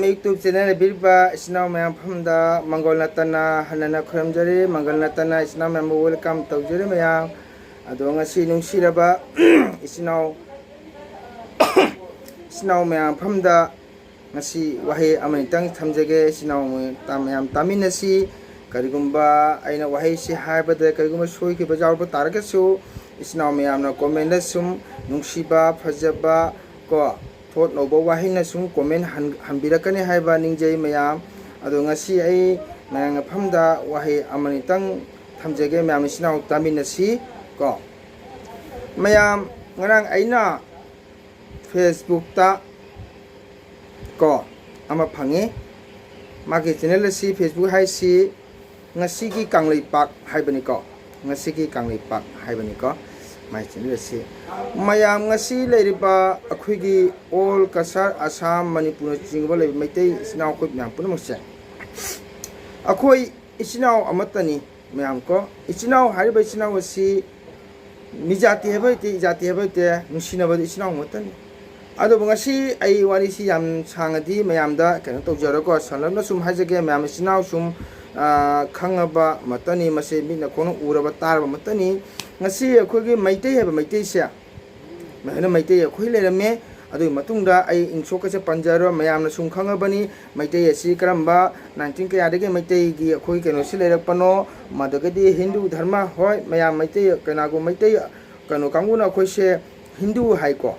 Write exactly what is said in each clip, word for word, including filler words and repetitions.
YouTube channel ꯌꯦꯡꯕꯤꯔꯤꯕ ꯏꯆꯤꯟ ꯏꯅꯥꯎ ꯃꯌꯥꯝ ꯃꯐꯝꯗ ꯃꯪꯒꯣꯜ ꯅꯠꯇꯅ ꯍꯟꯅꯅ ꯈꯨꯔꯨꯝꯖꯔꯤ꯫ ꯃꯪꯒꯣꯜ ꯅꯠꯇꯅ ꯏꯆꯤꯟ ꯏꯅꯥꯎ ꯃꯌꯥꯝꯕꯨ welcome ꯇꯧꯖꯔꯤ ꯃꯌꯥꯝ꯫ ꯑꯗꯣ ꯉꯁꯤ ꯅꯨꯡꯁꯤꯔꯕ ꯏꯆꯤꯟ ꯏꯅꯥꯎ, ꯏꯆꯤꯟ ꯏꯅꯥꯎ ꯃꯌꯥꯝ ꯃꯐꯝꯗ ꯉꯁꯤ ꯋꯥꯍꯩ ꯑꯃꯅꯤꯇꯪ ꯊꯝꯖꯒꯦ꯫ ꯏꯆꯤꯟ ꯏꯅꯥꯎ ꯃꯌꯥꯝ ꯇꯥꯃꯤꯟꯅꯁꯤ꯫ ꯀꯔꯤꯒꯨꯝꯕ ꯑꯩꯅ ꯋꯥꯍꯩꯁꯤ ꯍꯥꯏꯕꯗ ꯀꯔꯤꯒꯨꯝꯕ ꯁꯣꯏꯈꯤꯕ ꯌꯥꯎꯔꯕ ꯇꯥꯔꯒꯁꯨ, ꯏꯆꯤꯟ ꯏꯅꯥꯎ ꯃꯌꯥꯝꯅ comment ꯁꯨꯝ ꯅꯨꯡꯁꯤꯕ, ꯐꯖꯕ ꯀꯣ, ꯊꯣꯠ ꯅꯧꯕ ꯋꯥꯍꯩꯅ ꯁꯨꯝ comment ꯍꯟ-, ꯍꯟꯕꯤꯔꯛꯀꯅꯤ ꯍꯥꯏꯕ ꯅꯤꯡꯖꯩ ꯃꯌꯥꯝ꯫ ꯑꯗꯣ ꯉꯁꯤ ꯑꯩ ꯃꯌꯥꯝ ꯃꯐꯝꯗ ꯋꯥꯍꯩ ꯑꯃꯅꯤꯇꯪ ꯊꯝꯖꯒꯦ ꯃꯌꯥꯝ, ꯏꯆꯤꯟ ꯏꯅꯥꯎ ꯇꯥꯃꯤꯟꯅꯁꯤ ꯀꯣ꯫ ꯃꯌꯥꯝ, ꯉꯔꯥꯡ ꯑꯩꯅ Facebook ꯇ ꯀꯣ ꯑꯃ ꯐꯪꯉꯤ꯫ ꯃꯥꯒꯤ channel ꯑꯁꯤ, Facebook ꯍꯥꯏꯁꯤ ꯉꯁꯤꯒꯤ ꯀꯪꯂꯩꯄꯥꯛ ꯍꯥꯏꯕꯅꯤꯀꯣ꯫ ꯉꯁꯤꯒꯤ ꯀꯪꯂꯩꯄꯥꯛ ꯍꯥꯏꯕꯅꯤꯀꯣ꯫ ꯃꯥꯏ channel ꯑꯁꯤ ꯃꯌꯥꯝ, ꯉꯁꯤ ꯂꯩꯔꯤꯕ ꯑꯩꯈꯣꯏꯒꯤ all ꯀꯁꯥꯔ, ꯑꯁꯥꯝ, ꯃꯅꯤꯄꯨꯔꯅꯆꯤꯡꯕ ꯂꯩꯕ ꯃꯩꯇꯩ ꯏꯆꯤꯟ ꯏꯅꯥꯎ ꯑꯩꯈꯣꯏ ꯃꯌꯥꯝ ꯄꯨꯝꯅꯃꯛꯁꯦ, ꯑꯩꯈꯣꯏ ꯏꯆꯤꯟ ꯏꯅꯥꯎ ꯑꯃꯠꯇꯅꯤ ꯃꯌꯥꯝ ꯀꯣ꯫ ꯏꯆꯤꯟ ꯏꯅꯥꯎ ꯍꯥꯏꯔꯤꯕ ꯏꯆꯤꯟ ꯏꯅꯥꯎ ꯑꯁꯤ ꯃꯤ ꯖꯥꯇꯤ ꯍꯥꯏꯕ ꯂꯩꯇꯦ, ꯖꯥꯇꯤ ꯍꯥꯏꯕ ꯂꯩꯇꯦ, ꯅꯨꯡꯁꯤꯅꯕꯗ ꯏꯆꯤꯟ ꯏꯅꯥꯎ ꯑꯃꯠꯇꯅꯤ꯫ ꯑꯗꯨꯕꯨ ꯉꯁꯤ ꯑꯩ ꯋꯥꯔꯤꯁꯤ ꯌꯥꯝ ꯁꯥꯡꯉꯗꯤ ꯃꯌꯥꯝꯗ ꯀꯩꯅꯣ ꯇꯧꯖꯔꯣꯏꯀꯣ, ꯁꯝꯂꯞꯅ ꯁꯨꯝ ꯍꯥꯏꯖꯒꯦ꯫ ꯃꯌꯥꯝ ꯏꯆꯤꯟ ꯏꯅꯥꯎ ꯁꯨꯝ, ꯑ, ꯈꯪꯉꯕ ꯑꯃꯠꯇꯅꯤ, ꯃꯁꯤ ꯃꯤꯠꯅ ꯈꯣꯡꯅ ꯎꯔꯕ ꯇꯥꯔꯕ ꯑꯃꯠꯇꯅꯤ꯫ ꯉꯁꯤ ꯑꯩꯈꯣꯏꯒꯤ ꯃꯩꯇꯩ ꯍꯥꯏꯕ ꯃꯩꯇꯩꯁꯦ, ꯃꯌꯥꯝꯅ ꯃꯩꯇꯩ ꯑꯩꯈꯣꯏ ꯂꯩꯔꯝꯃꯦ꯫ ꯑꯗꯨꯒꯤ ꯃꯇꯨꯡꯗ ꯑꯩ ꯏꯪꯁꯣꯛꯀꯁꯦ ꯄꯟꯖꯔꯣꯏ, ꯃꯌꯥꯝꯅ ꯁꯨꯝ ꯈꯪꯉꯕꯅꯤ꯫ ꯃꯩꯇꯩ ꯑꯁꯤ ꯀꯔꯝꯕ nineteen ꯀꯌꯥꯗꯒꯤ ꯃꯩꯇꯩꯒꯤ ꯑꯩꯈꯣꯏ ꯀꯩꯅꯣꯁꯤ ꯂꯩꯔꯛꯄꯅꯣ, ꯃꯗꯨꯗꯒꯤꯗꯤ ꯍꯤꯟꯗꯨ ꯙꯔꯃ, ꯍꯣꯏ, ꯃꯌꯥꯝ ꯃꯩꯇꯩ, ꯀꯅꯥꯒꯨꯝꯕ ꯃꯩꯇꯩ ꯀꯩꯅꯣ ꯀꯥꯡꯕꯨꯅ ꯑꯩꯈꯣꯏꯁꯦ ꯍꯤꯟꯗꯨ ꯍꯥꯏꯀꯣ꯫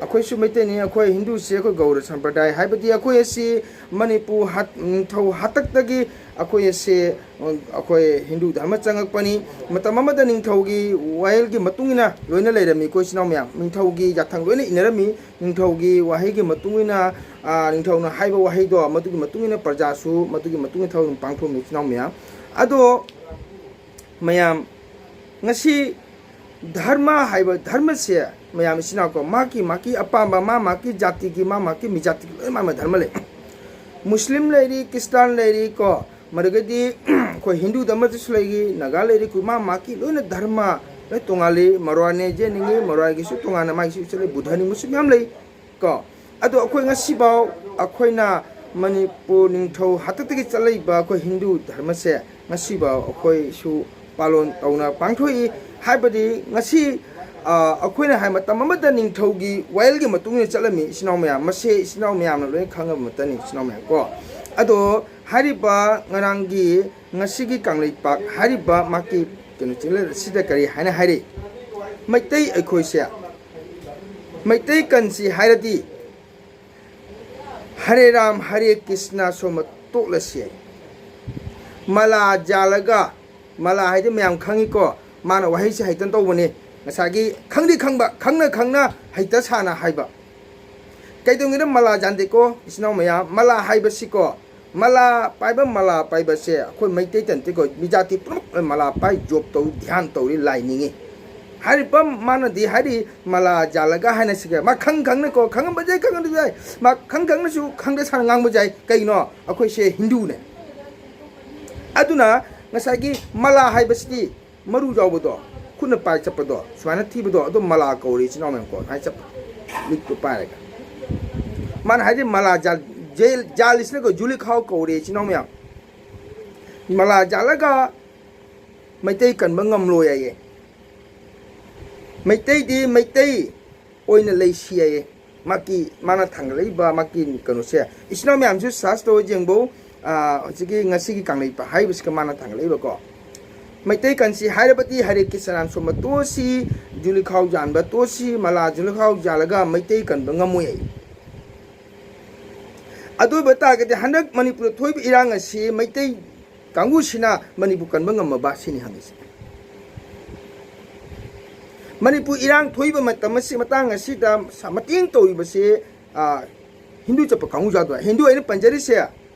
ꯑꯩꯈꯣꯏꯁꯨ ꯃꯩꯇꯩꯅꯤ, ꯑꯩꯈꯣꯏ ꯍꯤꯟꯗꯨꯁꯤ ꯑꯩꯈꯣꯏ ꯒꯧꯔ ꯁꯝꯄ꯭ꯔꯗꯥꯏ ꯍꯥꯏꯕꯗꯤ ꯑꯩꯈꯣꯏ ꯑꯁꯤ ꯃꯅꯤꯄꯨꯔ ꯍꯥꯠ-, ꯅꯤꯡꯊꯧ ꯍꯥꯛꯇꯛꯇꯒꯤ ꯑꯩꯈꯣꯏ ꯑꯁꯤ, ꯑꯩꯈꯣꯏ ꯍꯤꯟꯗꯨ ꯙꯔꯃ ꯆꯪꯉꯛꯄꯅꯤ꯫ ꯃꯇꯝ ꯑꯃꯗ ꯅꯤꯡꯊꯧꯒꯤ ꯋꯥꯌꯦꯜꯒꯤ ꯃꯇꯨꯡ ꯏꯟꯅ ꯂꯣꯏꯅ ꯂꯩꯔꯝꯃꯤ, ꯑꯩꯈꯣꯏ ꯏꯆꯤꯟ ꯏꯅꯥꯎ ꯃꯌꯥꯝ꯫ ꯅꯤꯡꯊꯧꯒꯤ ꯌꯥꯊꯪ ꯂꯣꯏꯅ ꯏꯟꯅꯔꯝꯃꯤ꯫ ꯅꯤꯡꯊꯧꯒꯤ ꯋꯥꯍꯩꯒꯤ ꯃꯇꯨꯡ ꯏꯟꯅ, ꯑ, ꯅꯤꯡꯊꯧꯅ ꯍꯥꯏꯕ ꯋꯥꯍꯩꯗꯣ, ꯃꯗꯨꯒꯤ ꯃꯇꯨꯡ ꯏꯟꯅ ꯄ꯭ꯔꯖꯥꯁꯨ ꯃꯗꯨꯒꯤ ꯃꯇꯨꯡ ꯏꯟꯅ ꯊꯕꯛ ꯑꯗꯨꯝ ꯄꯥꯡꯊꯣꯛꯑꯝꯃꯤ, ꯏꯆꯤꯟ ꯏꯅꯥꯎ ꯃꯌꯥꯝ꯫ ꯑꯗꯣ ꯃꯌꯥꯝ, ꯉꯁꯤ ꯙꯔꯃ ꯍꯥꯏꯕ ꯙꯔꯃꯁꯦ, ꯃꯌꯥꯝ ꯏꯆꯤꯟ ꯏꯅꯥꯎ ꯀꯣ, ꯃꯥꯒꯤ, ꯃꯥꯒꯤ ꯑꯄꯥꯝꯕ, ꯃꯥ, ꯃꯥꯒꯤ ꯖꯥꯇꯤꯒꯤ, ꯃꯥ, ꯃꯥꯒꯤ ꯃꯤ ꯖꯥꯇꯤꯒꯤ ꯂꯣꯏꯅ ꯃꯥ, ꯃꯥ ꯙꯔꯃ ꯂꯩ꯫ ꯃꯨꯁꯂꯤꯝ ꯂꯩꯔꯤ, ꯈ꯭ꯔꯤꯁꯇꯥꯟ ꯂꯩꯔꯤ ꯀꯣ, ꯃꯗꯨꯗꯒꯤꯗꯤ ꯑꯩꯈꯣꯏ ꯍꯤꯟꯗꯨ ꯙꯔꯃꯗꯁꯨ ꯂꯩꯔꯤ, ꯅꯥꯒꯥ ꯂꯩꯔꯤ, ꯀꯨ-, ꯃꯥ, ꯃꯥꯒꯤ ꯂꯣꯏꯅ ꯙꯔꯃ ꯂꯣꯏ ꯇꯣꯉꯥꯜꯂꯤ꯫ ꯃꯔꯋꯥꯅꯤ ꯌꯦꯠꯅꯤꯡꯉꯤ, ꯃꯔꯋꯥꯏꯒꯤꯁꯨ ꯇꯣꯉꯥꯟꯅ ꯃꯥꯒꯤꯁꯨ ꯏꯆꯠ ꯂꯩ, ꯕꯨꯙ ꯅꯤꯡꯕꯁꯨ ꯃꯌꯥꯝ ꯂꯩ ꯀꯣ꯫ ꯑꯗꯣ ꯑꯩꯈꯣꯏ ꯉꯁꯤꯐꯥꯎ ꯑꯩꯈꯣꯏꯅ ꯃꯅꯤꯄꯨꯔ ꯅꯤꯡꯊꯧ ꯍꯥꯛꯇꯛꯇꯒꯤ ꯆꯠꯂꯛꯏꯕ ꯑꯩꯈꯣꯏ ꯍꯤꯟꯗꯨ ꯙꯔꯃꯁꯦ ꯉꯁꯤꯐꯥꯎ ꯑꯩꯈꯣꯏꯁꯨ ꯄꯥꯂꯣꯟ ꯇꯧꯅ ꯄꯥꯡꯊꯣꯛꯏ꯫ ꯍꯥꯏꯕꯗꯤ ꯉꯁꯤ, ꯑ, ꯑꯩꯈꯣꯏꯅ ꯍꯥꯏ ꯃꯇꯝ ꯑꯃꯗ ꯅꯤꯡꯊꯧꯒꯤ ꯋꯥꯌꯦꯜꯒꯤ ꯃꯇꯨꯡ ꯏꯟꯅ ꯆꯠꯂꯝꯃꯤ, ꯏꯆꯤꯟ ꯏꯅꯥꯎ ꯃꯌꯥꯝ꯫ ꯃꯁꯦ ꯏꯆꯤꯟ ꯏꯅꯥꯎ ꯃꯌꯥꯝꯅ ꯂꯣꯏꯅ ꯈꯪꯉꯕ ꯃꯇꯝꯅꯤ, ꯏꯆꯤꯟ ꯏꯅꯥꯎ ꯃꯌꯥꯝ ꯀꯣ꯫ ꯑꯗꯣ ꯍꯥꯏꯔꯤꯕ ꯉꯔꯥꯡꯒꯤ, ꯉꯁꯤꯒꯤ ꯀꯪꯂꯩꯄꯥꯛ ꯍꯥꯏꯔꯤꯕ ꯃꯥꯒꯤ ꯀꯩꯅꯣ ꯆꯤꯡꯂꯦꯟ ꯑꯁꯤꯗ ꯀꯔꯤ ꯍꯥꯏꯅ ꯍꯥꯏꯔꯤ? ꯃꯩꯇꯩ ꯑꯩꯈꯣꯏꯁꯦ, ꯃꯩꯇꯩ ꯀꯟꯁꯤ ꯍꯥꯏꯔꯗꯤ ꯍꯔꯦ ꯔꯥꯝ ꯍꯔꯦ ꯀ꯭ꯔꯤꯁꯅ ꯁꯣꯝꯕ ꯇꯣꯛꯂꯁꯤ꯫ ꯃꯂꯥ ꯖꯥꯜꯂꯒ, ꯃꯂꯥ ꯍꯥꯏꯗꯤ ꯃꯌꯥꯝ ꯈꯪꯉꯤꯀꯣ, ꯃꯥꯅ ꯋꯥꯍꯩꯁꯦ ꯍꯩꯇꯅ ꯇꯧꯕꯅꯤ꯫ ꯉꯁꯥꯏꯒꯤ ꯈꯪꯗꯤ ꯈꯪꯕ, ꯈꯪꯅ ꯈꯪꯅ ꯍꯩꯇ ꯁꯥꯅ ꯍꯥꯏꯕ꯫ ꯀꯩꯗꯧꯉꯩꯗ ꯃꯂꯥ ꯖꯥꯟꯗꯦꯀꯣ, ꯏꯆꯤꯟ ꯏꯅꯥꯎ ꯃꯌꯥꯝ? ꯃꯂꯥ ꯍꯥꯏꯕꯁꯤꯀꯣ, ꯃꯂꯥ ꯄꯥꯏꯕ, ꯃꯂꯥ ꯄꯥꯏꯕꯁꯦ ꯑꯩꯈꯣꯏ ꯃꯩꯇꯩꯇ ꯅꯠꯇꯦꯀꯣ, ꯃꯤ ꯖꯥꯇꯤ ꯄꯨꯝꯅꯃꯛ ꯃꯂꯥ ꯄꯥꯏ, ꯖꯣꯕ ꯇꯧꯏ, ꯙ꯭ꯌꯥꯟ ꯇꯧꯔꯤ, ꯂꯥꯏ ꯅꯤꯡꯉꯤ꯫ ꯍꯥꯏꯔꯤꯕ ꯃꯥꯅꯗꯤ ꯍꯥꯏꯔꯤ, ꯃꯂꯥ ꯖꯥꯜꯂꯒ ꯍꯥꯏꯅ ꯁꯤꯒ ꯃꯥ ꯈꯪ ꯈꯪꯅꯀꯣ, ꯈꯪꯉꯝꯕꯁꯨ ꯌꯥꯏ, ꯈꯪꯉꯝꯗꯕꯁꯨ ꯌꯥꯏ, ꯃꯥ ꯈꯪ ꯈꯪꯅꯁꯨ ꯈꯪꯗ ꯁꯥꯅ ꯉꯥꯡꯕꯁꯨ ꯌꯥꯏ꯫ ꯀꯩꯅꯣ? ꯑꯩꯈꯣꯏꯁꯦ ꯍꯤꯟꯗꯨꯅꯦ꯫ ꯑꯗꯨꯅ ꯉꯁꯥꯏꯒꯤ ꯃꯂꯥ ꯍꯥꯏꯕꯁꯤꯗꯤ ꯃꯔꯨ ꯌꯥꯎꯕꯗꯣ, ꯈꯨꯠꯅ ꯄꯥꯏ ꯆꯠꯄꯗꯣ, ꯁꯨꯃꯥꯏꯅ ꯊꯤꯕꯗꯣ, ꯑꯗꯨꯝ ꯃꯂꯥ ꯀꯧꯔꯦ, ꯏꯆꯤꯟ ꯏꯅꯥꯎ ꯃꯌꯥꯝ ꯀꯣ꯫ ꯁꯨꯃꯥꯏꯅ ꯆꯠꯄ, ꯂꯤꯛꯇꯣ ꯄꯥꯏꯔꯒ꯫ ꯃꯥꯅ ꯍꯥꯏꯗꯤ ꯃꯂꯥ ꯖꯥꯜ-, ꯖꯦꯜ-, ꯖꯥꯜꯂꯤꯁꯤꯅꯀꯣ ꯖꯨꯂꯤꯈꯥꯎ ꯀꯧꯔꯦ, ꯏꯆꯤꯟ ꯏꯅꯥꯎ ꯃꯌꯥꯝ꯫ ꯃꯂꯥ ꯖꯥꯜꯂꯒ ꯃꯩꯇꯩ ꯀꯟꯕ ꯉꯝꯂꯣꯏ ꯍꯥꯏꯌꯦ꯫ ꯃꯩꯇꯩꯗꯤ ꯃꯩꯇꯩ ꯑꯣꯏꯅ ꯂꯩꯁꯤ ꯍꯥꯏꯌꯦ꯫ ꯃꯥꯒꯤ, ꯃꯥꯅ ꯊꯥꯡꯒꯠꯂꯛꯏꯕ ꯃꯥꯒꯤ ꯀꯩꯅꯣꯁꯦ, ꯏꯆꯤꯟ ꯏꯅꯥꯎ ꯃꯌꯥꯝꯁꯨ ꯁꯔꯁ ꯇꯧꯔ ꯌꯦꯡꯕꯧ, ꯑꯥ, ꯍꯧꯖꯤꯛꯀꯤ ꯉꯁꯤꯒꯤ ꯀꯪꯂꯩꯄꯥꯛ ꯍꯥꯏꯔꯤꯕꯁꯤꯒ ꯃꯥꯅ ꯊꯥꯡꯒꯠꯂꯛꯏꯕꯀꯣ꯫ ꯃꯩꯇꯩ ꯀꯟꯁꯤ ꯍꯥꯏꯔꯕꯗꯤ ꯍꯔꯦ ꯀ꯭ꯔꯤꯁꯅ ꯁꯣꯝꯕ ꯇꯣꯛꯑꯁꯤ, ꯖꯨꯂꯤꯈꯥꯎ ꯌꯥꯟꯕ ꯇꯣꯛꯑꯁꯤ, ꯃꯂꯥ ꯖꯨꯂꯤꯈꯥꯎ ꯌꯥꯜꯂꯒ ꯃꯩꯇꯩ ꯀꯟꯕ ꯉꯝꯃꯣꯏ ꯍꯥꯏ꯫ ꯑꯗꯨ ꯑꯣꯏꯕ ꯇꯥꯔꯒꯗꯤ ꯍꯟꯗꯛ ꯃꯅꯤꯄꯨꯔꯗ ꯊꯣꯛꯏꯕ ꯏꯔꯥꯡ ꯑꯁꯤ ꯃꯩꯇꯩ ꯀꯥꯡꯕꯨꯁꯤꯅ ꯃꯅꯤꯄꯨꯔ ꯀꯟꯕ ꯉꯝꯃꯕ ꯁꯤꯅꯤ ꯍꯪꯉꯤꯁꯦ꯫ ꯃꯅꯤꯄꯨꯔ ꯏꯔꯥꯡ ꯊꯣꯛꯏꯕ ꯃꯇꯝ ꯑꯁꯤ, ꯃꯇꯥꯡ ꯑꯁꯤꯗ ꯁ-, ꯃꯇꯦꯡ ꯇꯧꯔꯤꯕꯁꯤ, ꯑ, ꯍꯤꯟꯗꯨ ꯆꯠꯄ ꯀꯥꯡꯕꯨ ꯌꯥꯎꯗꯣꯏ꯫ ꯍꯤꯟꯗꯨ ꯑꯩꯅ ꯄꯟꯖꯔꯤꯁꯦ,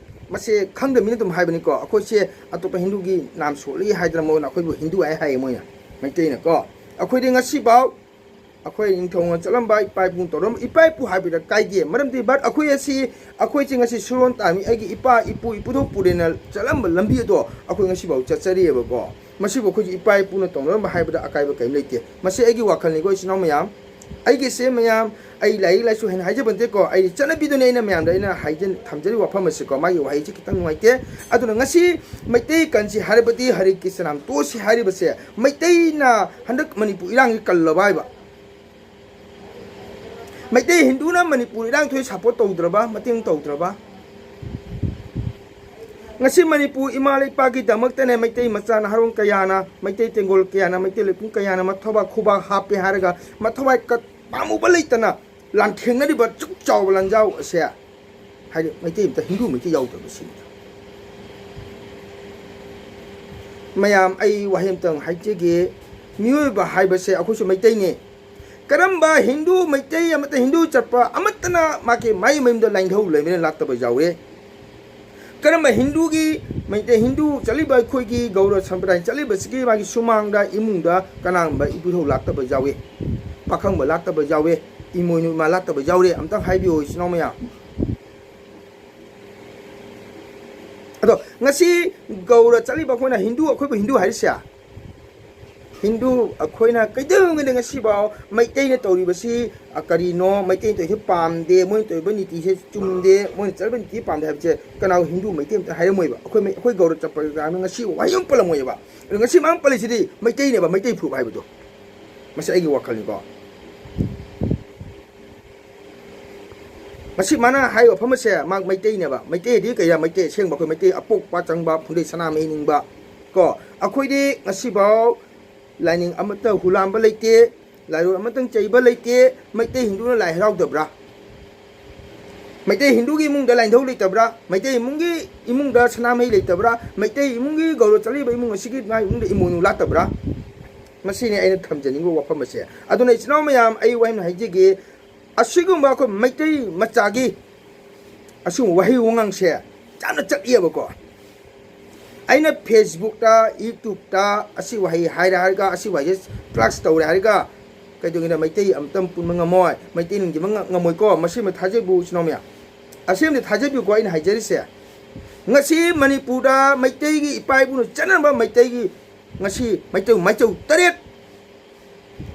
ꯃꯁꯦ ꯈꯪꯗꯕ ꯃꯤꯅ ꯑꯗꯨꯝ ꯍꯥꯏꯕꯅꯤꯀꯣ, ꯑꯩꯈꯣꯏꯁꯦ ꯑꯇꯣꯞꯄ ꯍꯤꯟꯗꯨꯒꯤ ꯅꯥꯝ ꯁꯣꯜꯂꯤ ꯍꯥꯏꯗꯅ ꯃꯣꯏꯅ ꯑꯩꯈꯣꯏꯕꯨ ꯍꯤꯟꯗꯨ ꯍꯥꯏ ꯍꯥꯏꯌꯦ ꯃꯣꯏꯅ, ꯃꯩꯇꯩꯅꯀꯣ꯫ ꯑꯩꯈꯣꯏꯗꯤ ꯉꯁꯤꯐꯥꯎ ꯑꯩꯈꯣꯏ ꯅꯤꯡꯊꯧꯅ ꯆꯠꯂꯝꯕ, ꯏꯄꯥ ꯏꯄꯨꯅ ꯇꯧꯔꯝꯕ, ꯏꯄꯥ ꯏꯄꯨ ꯍꯥꯏꯕꯗ ꯀꯥꯏꯗꯦ꯫ ꯃꯔꯝꯗꯤ but ꯑꯩꯈꯣꯏ ꯑꯁꯤ, ꯑꯩꯈꯣꯏꯁꯦ ꯉꯁꯤ ꯁꯨꯔꯣꯟ ꯇꯥꯃꯤ, ꯑꯩꯒꯤ ꯏꯄꯥ ꯏꯄꯨ ꯏꯄꯨꯙꯧ ꯄꯨꯔꯦꯟꯅ ꯆꯠꯂꯝꯕ ꯂꯝꯕꯤ ꯑꯗꯣ ꯑꯩꯈꯣꯏ ꯉꯁꯤꯐꯥꯎ ꯆꯠꯆꯔꯤꯑꯕꯀꯣ꯫ ꯃꯁꯤꯕꯨ ꯑꯩꯈꯣꯏꯒꯤ ꯏꯄꯥ ꯏꯄꯨꯅ ꯇꯧꯅꯔꯝꯕ ꯍꯥꯏꯕꯗ ꯑꯀꯥꯏꯕ ꯀꯔꯤꯝ ꯂꯩꯇꯦ꯫ ꯃꯁꯤ ꯑꯩꯒꯤ ꯋꯥꯈꯜꯅꯤꯀꯣ, ꯏꯆꯤꯟ ꯏꯅꯥꯎ ꯃꯌꯥꯝ꯫ ꯑꯩꯒꯤꯁꯦ ꯃꯌꯥꯝ, ꯑꯩ ꯂꯥꯏꯔꯤꯛ ꯂꯥꯏꯁꯨ ꯍꯦꯟꯅ ꯍꯥꯏꯖꯕ ꯅꯠꯇꯦꯀꯣ, ꯑꯩ ꯆꯠꯅꯕꯤꯗꯨꯅꯦ ꯑꯩꯅ ꯃꯌꯥꯝꯗ ꯑꯩꯅ ꯍꯥꯏꯖ-, ꯊꯝꯖꯔꯤꯕ ꯋꯥꯐꯝ ꯑꯁꯤꯀꯣ꯫ ꯃꯥꯒꯤ ꯋꯥꯍꯩꯁꯤ ꯈꯤꯇꯪ ꯅꯨꯡꯉꯥꯏꯇꯦ꯫ ꯑꯗꯨꯅ ꯉꯁꯤ ꯃꯩꯇꯩ ꯀꯟꯁꯤ ꯍꯥꯏꯔꯕꯗꯤ ꯍꯔꯦ ꯀ꯭ꯔꯤꯁꯅ ꯅꯥꯝ ꯇꯣꯛꯑꯁꯤ ꯍꯥꯏꯔꯤꯕꯁꯦ, ꯃꯩꯇꯩꯅ ꯍꯟꯗꯛ ꯃꯅꯤꯄꯨꯔ ꯏꯔꯥꯡꯁꯤ ꯀꯜꯂꯕ ꯍꯥꯏꯕ? ꯃꯩꯇꯩ ꯍꯤꯟꯗꯨꯅ ꯃꯅꯤꯄꯨꯔ ꯏꯔꯥꯡ ꯊꯣꯛꯏ ꯁꯞꯄꯣꯔꯠ ꯇꯧꯗ꯭ꯔꯕ, ꯃꯇꯦꯡ ꯇꯧꯗ꯭ꯔꯕ? ꯉꯁꯤ ꯃꯅꯤꯄꯨꯔ ꯏꯃꯥ ꯂꯩꯄꯥꯛꯀꯤꯗꯃꯛꯇꯅꯦ ꯃꯩꯇꯩ ꯃꯆꯥ ꯅꯍꯥꯔꯣꯜ ꯀꯌꯥꯅ, ꯃꯩꯇꯩ ꯇꯦꯡꯒꯣꯜ ꯀꯌꯥꯅ, ꯃꯩꯇꯩ ꯂꯩꯄꯨꯡ ꯀꯌꯥꯅ ꯃꯊꯧꯕꯥꯛ ꯈꯨꯕꯥꯛ ꯍꯥꯞꯄꯦ ꯍꯥꯏꯔꯒ ꯃꯊꯧꯋꯥꯏ ꯀ-, ꯄꯥꯝꯃꯨꯕ ꯂꯩꯇꯅ ꯂꯥꯟꯊꯦꯡꯅꯔꯤꯕ ꯆꯨꯛ ꯆꯥꯎꯕ ꯂꯥꯟꯖꯥꯎ ꯑꯁꯦ, ꯍꯥꯏꯗꯤ ꯃꯩꯇꯩ ꯑꯝꯇ, ꯍꯤꯟꯗꯨ ꯃꯩꯇꯩ ꯌꯥꯎꯗꯕ ꯁꯤꯅꯤꯗ꯫ ꯃꯌꯥꯝ, ꯑꯩ ꯋꯥꯍꯩ ꯑꯝꯇꯪ ꯍꯥꯏꯖꯒꯦ, ꯃꯤꯑꯣꯏꯕ ꯍꯥꯏꯕꯁꯦ ꯑꯩꯈꯣꯏꯁꯨ ꯃꯩꯇꯩꯅꯦ꯫ ꯀꯔꯝꯕ ꯍꯤꯟꯗꯨ ꯃꯩꯇꯩ ꯑꯃꯠꯇ, ꯍꯤꯟꯗꯨ ꯆꯠꯄ ꯑꯃꯠꯇꯅ ꯃꯥꯒꯤ ꯃꯥꯏ ꯃꯌꯨꯝꯗ ꯂꯥꯏꯅꯤꯡꯊꯧ ꯂꯩꯕꯅ ꯂꯥꯠꯇꯕ ꯌꯥꯎꯏ? ꯀꯔꯝꯕ ꯍꯤꯟꯗꯨꯒꯤ, ꯃꯩꯇꯩ ꯍꯤꯟꯗꯨ ꯆꯠꯂꯤꯕ ꯑꯩꯈꯣꯏꯒꯤ ꯒꯧꯔ ꯁꯝꯄ꯭ꯔꯗꯥꯏ ꯆꯠꯂꯤꯕꯁꯤꯒꯤ ꯃꯥꯒꯤ ꯁꯨꯃꯥꯡꯗ ꯏꯃꯨꯡꯗ ꯀꯅꯥꯒꯨꯝꯕ ꯏꯕꯨꯙꯧ ꯂꯥꯠꯇꯕ ꯌꯥꯎꯏ, ꯄꯥꯈꯪꯕ ꯂꯥꯠꯇꯕ ꯌꯥꯎꯏ, ꯏꯃꯣꯏꯅꯨ ꯏꯃꯥ ꯂꯥꯠꯇꯕ ꯌꯥꯎꯔꯦ? ꯑꯝꯇꯪ ꯍꯥꯏꯕꯤꯌꯨ ꯏꯆꯤꯟ ꯏꯅꯥꯎ ꯃꯌꯥꯝ꯫ ꯑꯗꯣ ꯉꯁꯤ ꯒꯧꯔ ꯆꯠꯂꯤꯕ ꯑꯩꯈꯣꯏꯅ ꯍꯤꯟꯗꯨ, ꯑꯩꯈꯣꯏꯕꯨ ꯍꯤꯟꯗꯨ ꯍꯥꯏꯔꯤꯁꯦ, ꯍꯤꯟꯗꯨ ꯑꯩꯈꯣꯏꯅ ꯀꯩꯗꯧꯉꯩꯗ ꯉꯁꯤꯐꯥꯎ ꯃꯩꯇꯩꯅ ꯇꯧꯔꯤꯕꯁꯤ, ꯑ, ꯀꯔꯤꯅꯣ, ꯃꯩꯇꯩꯅ ꯇꯧꯔꯤꯁꯤ ꯄꯥꯝꯗꯦ, ꯃꯣꯏꯅ ꯇꯧꯔꯤꯕ ꯅꯤꯇꯤꯁꯦ ꯆꯨꯝꯗꯦ, ꯃꯣꯏꯅ ꯆꯠꯂꯤꯕ ꯅꯤꯇꯤ ꯄꯥꯝꯗꯦ ꯍꯥꯏꯕꯁꯦ ꯀꯅꯥꯒꯨꯝꯕ ꯍꯤꯟꯗꯨ ꯃꯩꯇꯩ ꯑꯝꯇ ꯍꯥꯏꯔꯝꯃꯣꯏꯕ꯫ ꯑꯩꯈꯣꯏ ꯃꯩ-, ꯑꯩꯈꯣꯏ ꯒꯧꯔ ꯆꯠꯄꯗ ꯉꯁꯤ ꯋꯥꯍꯩ ꯑꯃ ꯄꯜꯂꯝꯃꯣꯏꯕ꯫ ꯑꯗꯣ ꯉꯁꯤ ꯃꯌꯥꯝ ꯄꯜꯂꯤꯁꯤꯗꯤ ꯃꯩꯇꯩꯅꯦꯕ, ꯃꯩꯇꯩ ꯐꯨꯔꯨꯞ ꯍꯥꯏꯕꯗꯣ꯫ ꯃꯁꯤ ꯑꯩꯒꯤ ꯋꯥꯈꯜꯅꯤꯀꯣ꯫ ꯉꯁꯤ ꯃꯥꯅ ꯍꯥꯏꯔꯤꯕ ꯋꯥꯐꯝ ꯑꯁꯦ ꯃꯥ ꯃꯩꯇꯩꯅꯦꯕ꯫ ꯃꯩꯇꯩꯗꯤ ꯀꯩꯔꯥ? ꯃꯩꯇꯩ ꯑꯁꯦꯡꯕ ꯑꯩꯈꯣꯏ ꯃꯩꯇꯩ ꯑꯄꯣꯛꯄ ꯆꯪꯕ ꯐꯨꯟꯗꯩ ꯁꯅꯥꯃꯍꯤ ꯅꯤꯡꯕ ꯀꯣ꯫ ꯑꯩꯈꯣꯏꯗꯤ ꯉꯁꯤꯐꯥꯎ ꯂꯥꯏꯅꯤꯡ ꯑꯃꯠꯇ ꯍꯨꯂꯥꯝꯕ ꯂꯩꯇꯦ, ꯂꯥꯏꯔꯣꯏ ꯑꯃꯠꯇꯪ ꯆꯩꯕ ꯂꯩꯇꯦ꯫ ꯃꯩꯇꯩ ꯍꯤꯟꯗꯨꯅ ꯂꯥꯏ ꯍꯔꯥꯎꯗꯕ꯭ꯔꯥ? ꯃꯩꯇꯩ ꯍꯤꯟꯗꯨꯒꯤ ꯏꯃꯨꯡꯗ ꯂꯥꯏꯅꯤꯡꯊꯧ ꯂꯩꯇꯕ꯭ꯔꯥ? ꯃꯩꯇꯩ ꯏꯃꯨꯡꯒꯤ ꯏꯃꯨꯡꯗ ꯁꯅꯥꯃꯍꯤ ꯂꯩꯇꯕ꯭ꯔꯥ? ꯃꯩꯇꯩ ꯏꯃꯨꯡꯒꯤ ꯒꯧꯔ ꯆꯠꯂꯤꯕ ꯏꯃꯨꯡ ꯑꯁꯤꯒꯤ ꯃꯥꯒꯤ ꯏꯃꯨꯡꯗ ꯏꯃꯣꯏꯅꯨ ꯂꯥꯠꯇꯕ꯭ꯔꯥ? ꯃꯁꯤꯅꯤ ꯑꯩꯅ ꯊꯝꯖꯅꯤꯡꯕ ꯋꯥꯐꯝ ꯑꯁꯦ꯫ ꯑꯗꯨꯅ ꯏꯆꯤꯟ ꯏꯅꯥꯎ ꯃꯌꯥꯝ, ꯑꯩ ꯋꯥꯍꯩ ꯑꯃ ꯍꯥꯏꯖꯒꯦ, ꯑꯁꯤꯒꯨꯝꯕ ꯑꯩꯈꯣꯏ ꯃꯩꯇꯩ ꯃꯆꯥꯒꯤ ꯑꯁꯤꯒꯨꯝꯕ ꯋꯥꯍꯩ ꯋꯥꯉꯥꯡꯁꯦ ꯌꯥꯝꯅ ꯆꯠꯂꯤꯑꯕꯀꯣ꯫ ꯑꯩꯅ Facebook-ꯇ, YouTube-ꯇ ꯑꯁꯤ ꯋꯥꯍꯩ ꯍꯥꯏꯔꯦ ꯍꯥꯏꯔꯒ, ꯑꯁꯤ ꯋꯥꯍꯩꯁꯦ ꯐ꯭ꯂꯥꯛꯁ ꯇꯧꯔꯦ ꯍꯥꯏꯔꯒ, ꯀꯩꯗꯧꯉꯩꯗ ꯃꯩꯇꯩ ꯑꯝꯇꯪ ꯄꯨꯟꯕ ꯉꯝꯃꯣꯏ, ꯃꯩꯇꯩ ꯅꯨꯡꯁꯤꯕ ꯉ-, ꯉꯝꯃꯣꯏꯀꯣ꯫ ꯃꯁꯤꯃ ꯊꯥꯖꯕꯤꯌꯨ ꯏꯆꯤꯟ ꯏꯅꯥꯎ ꯃꯌꯥꯝ, ꯑꯁꯤꯃꯗꯤ ꯊꯥꯖꯕꯤꯌꯨꯀꯣ꯫ ꯑꯩꯅ ꯍꯥꯏꯖꯔꯤꯁꯦ, ꯉꯁꯤ ꯃꯅꯤꯄꯨꯔꯗ ꯃꯩꯇꯩꯒꯤ ꯏꯄꯥ ꯏꯄꯨꯅ ꯆꯠꯅꯔꯝꯕ ꯃꯩꯇꯩꯒꯤ, ꯉꯁꯤ ꯃꯩꯇꯩ ꯃꯥꯏꯆꯧ ꯇꯔꯦꯠ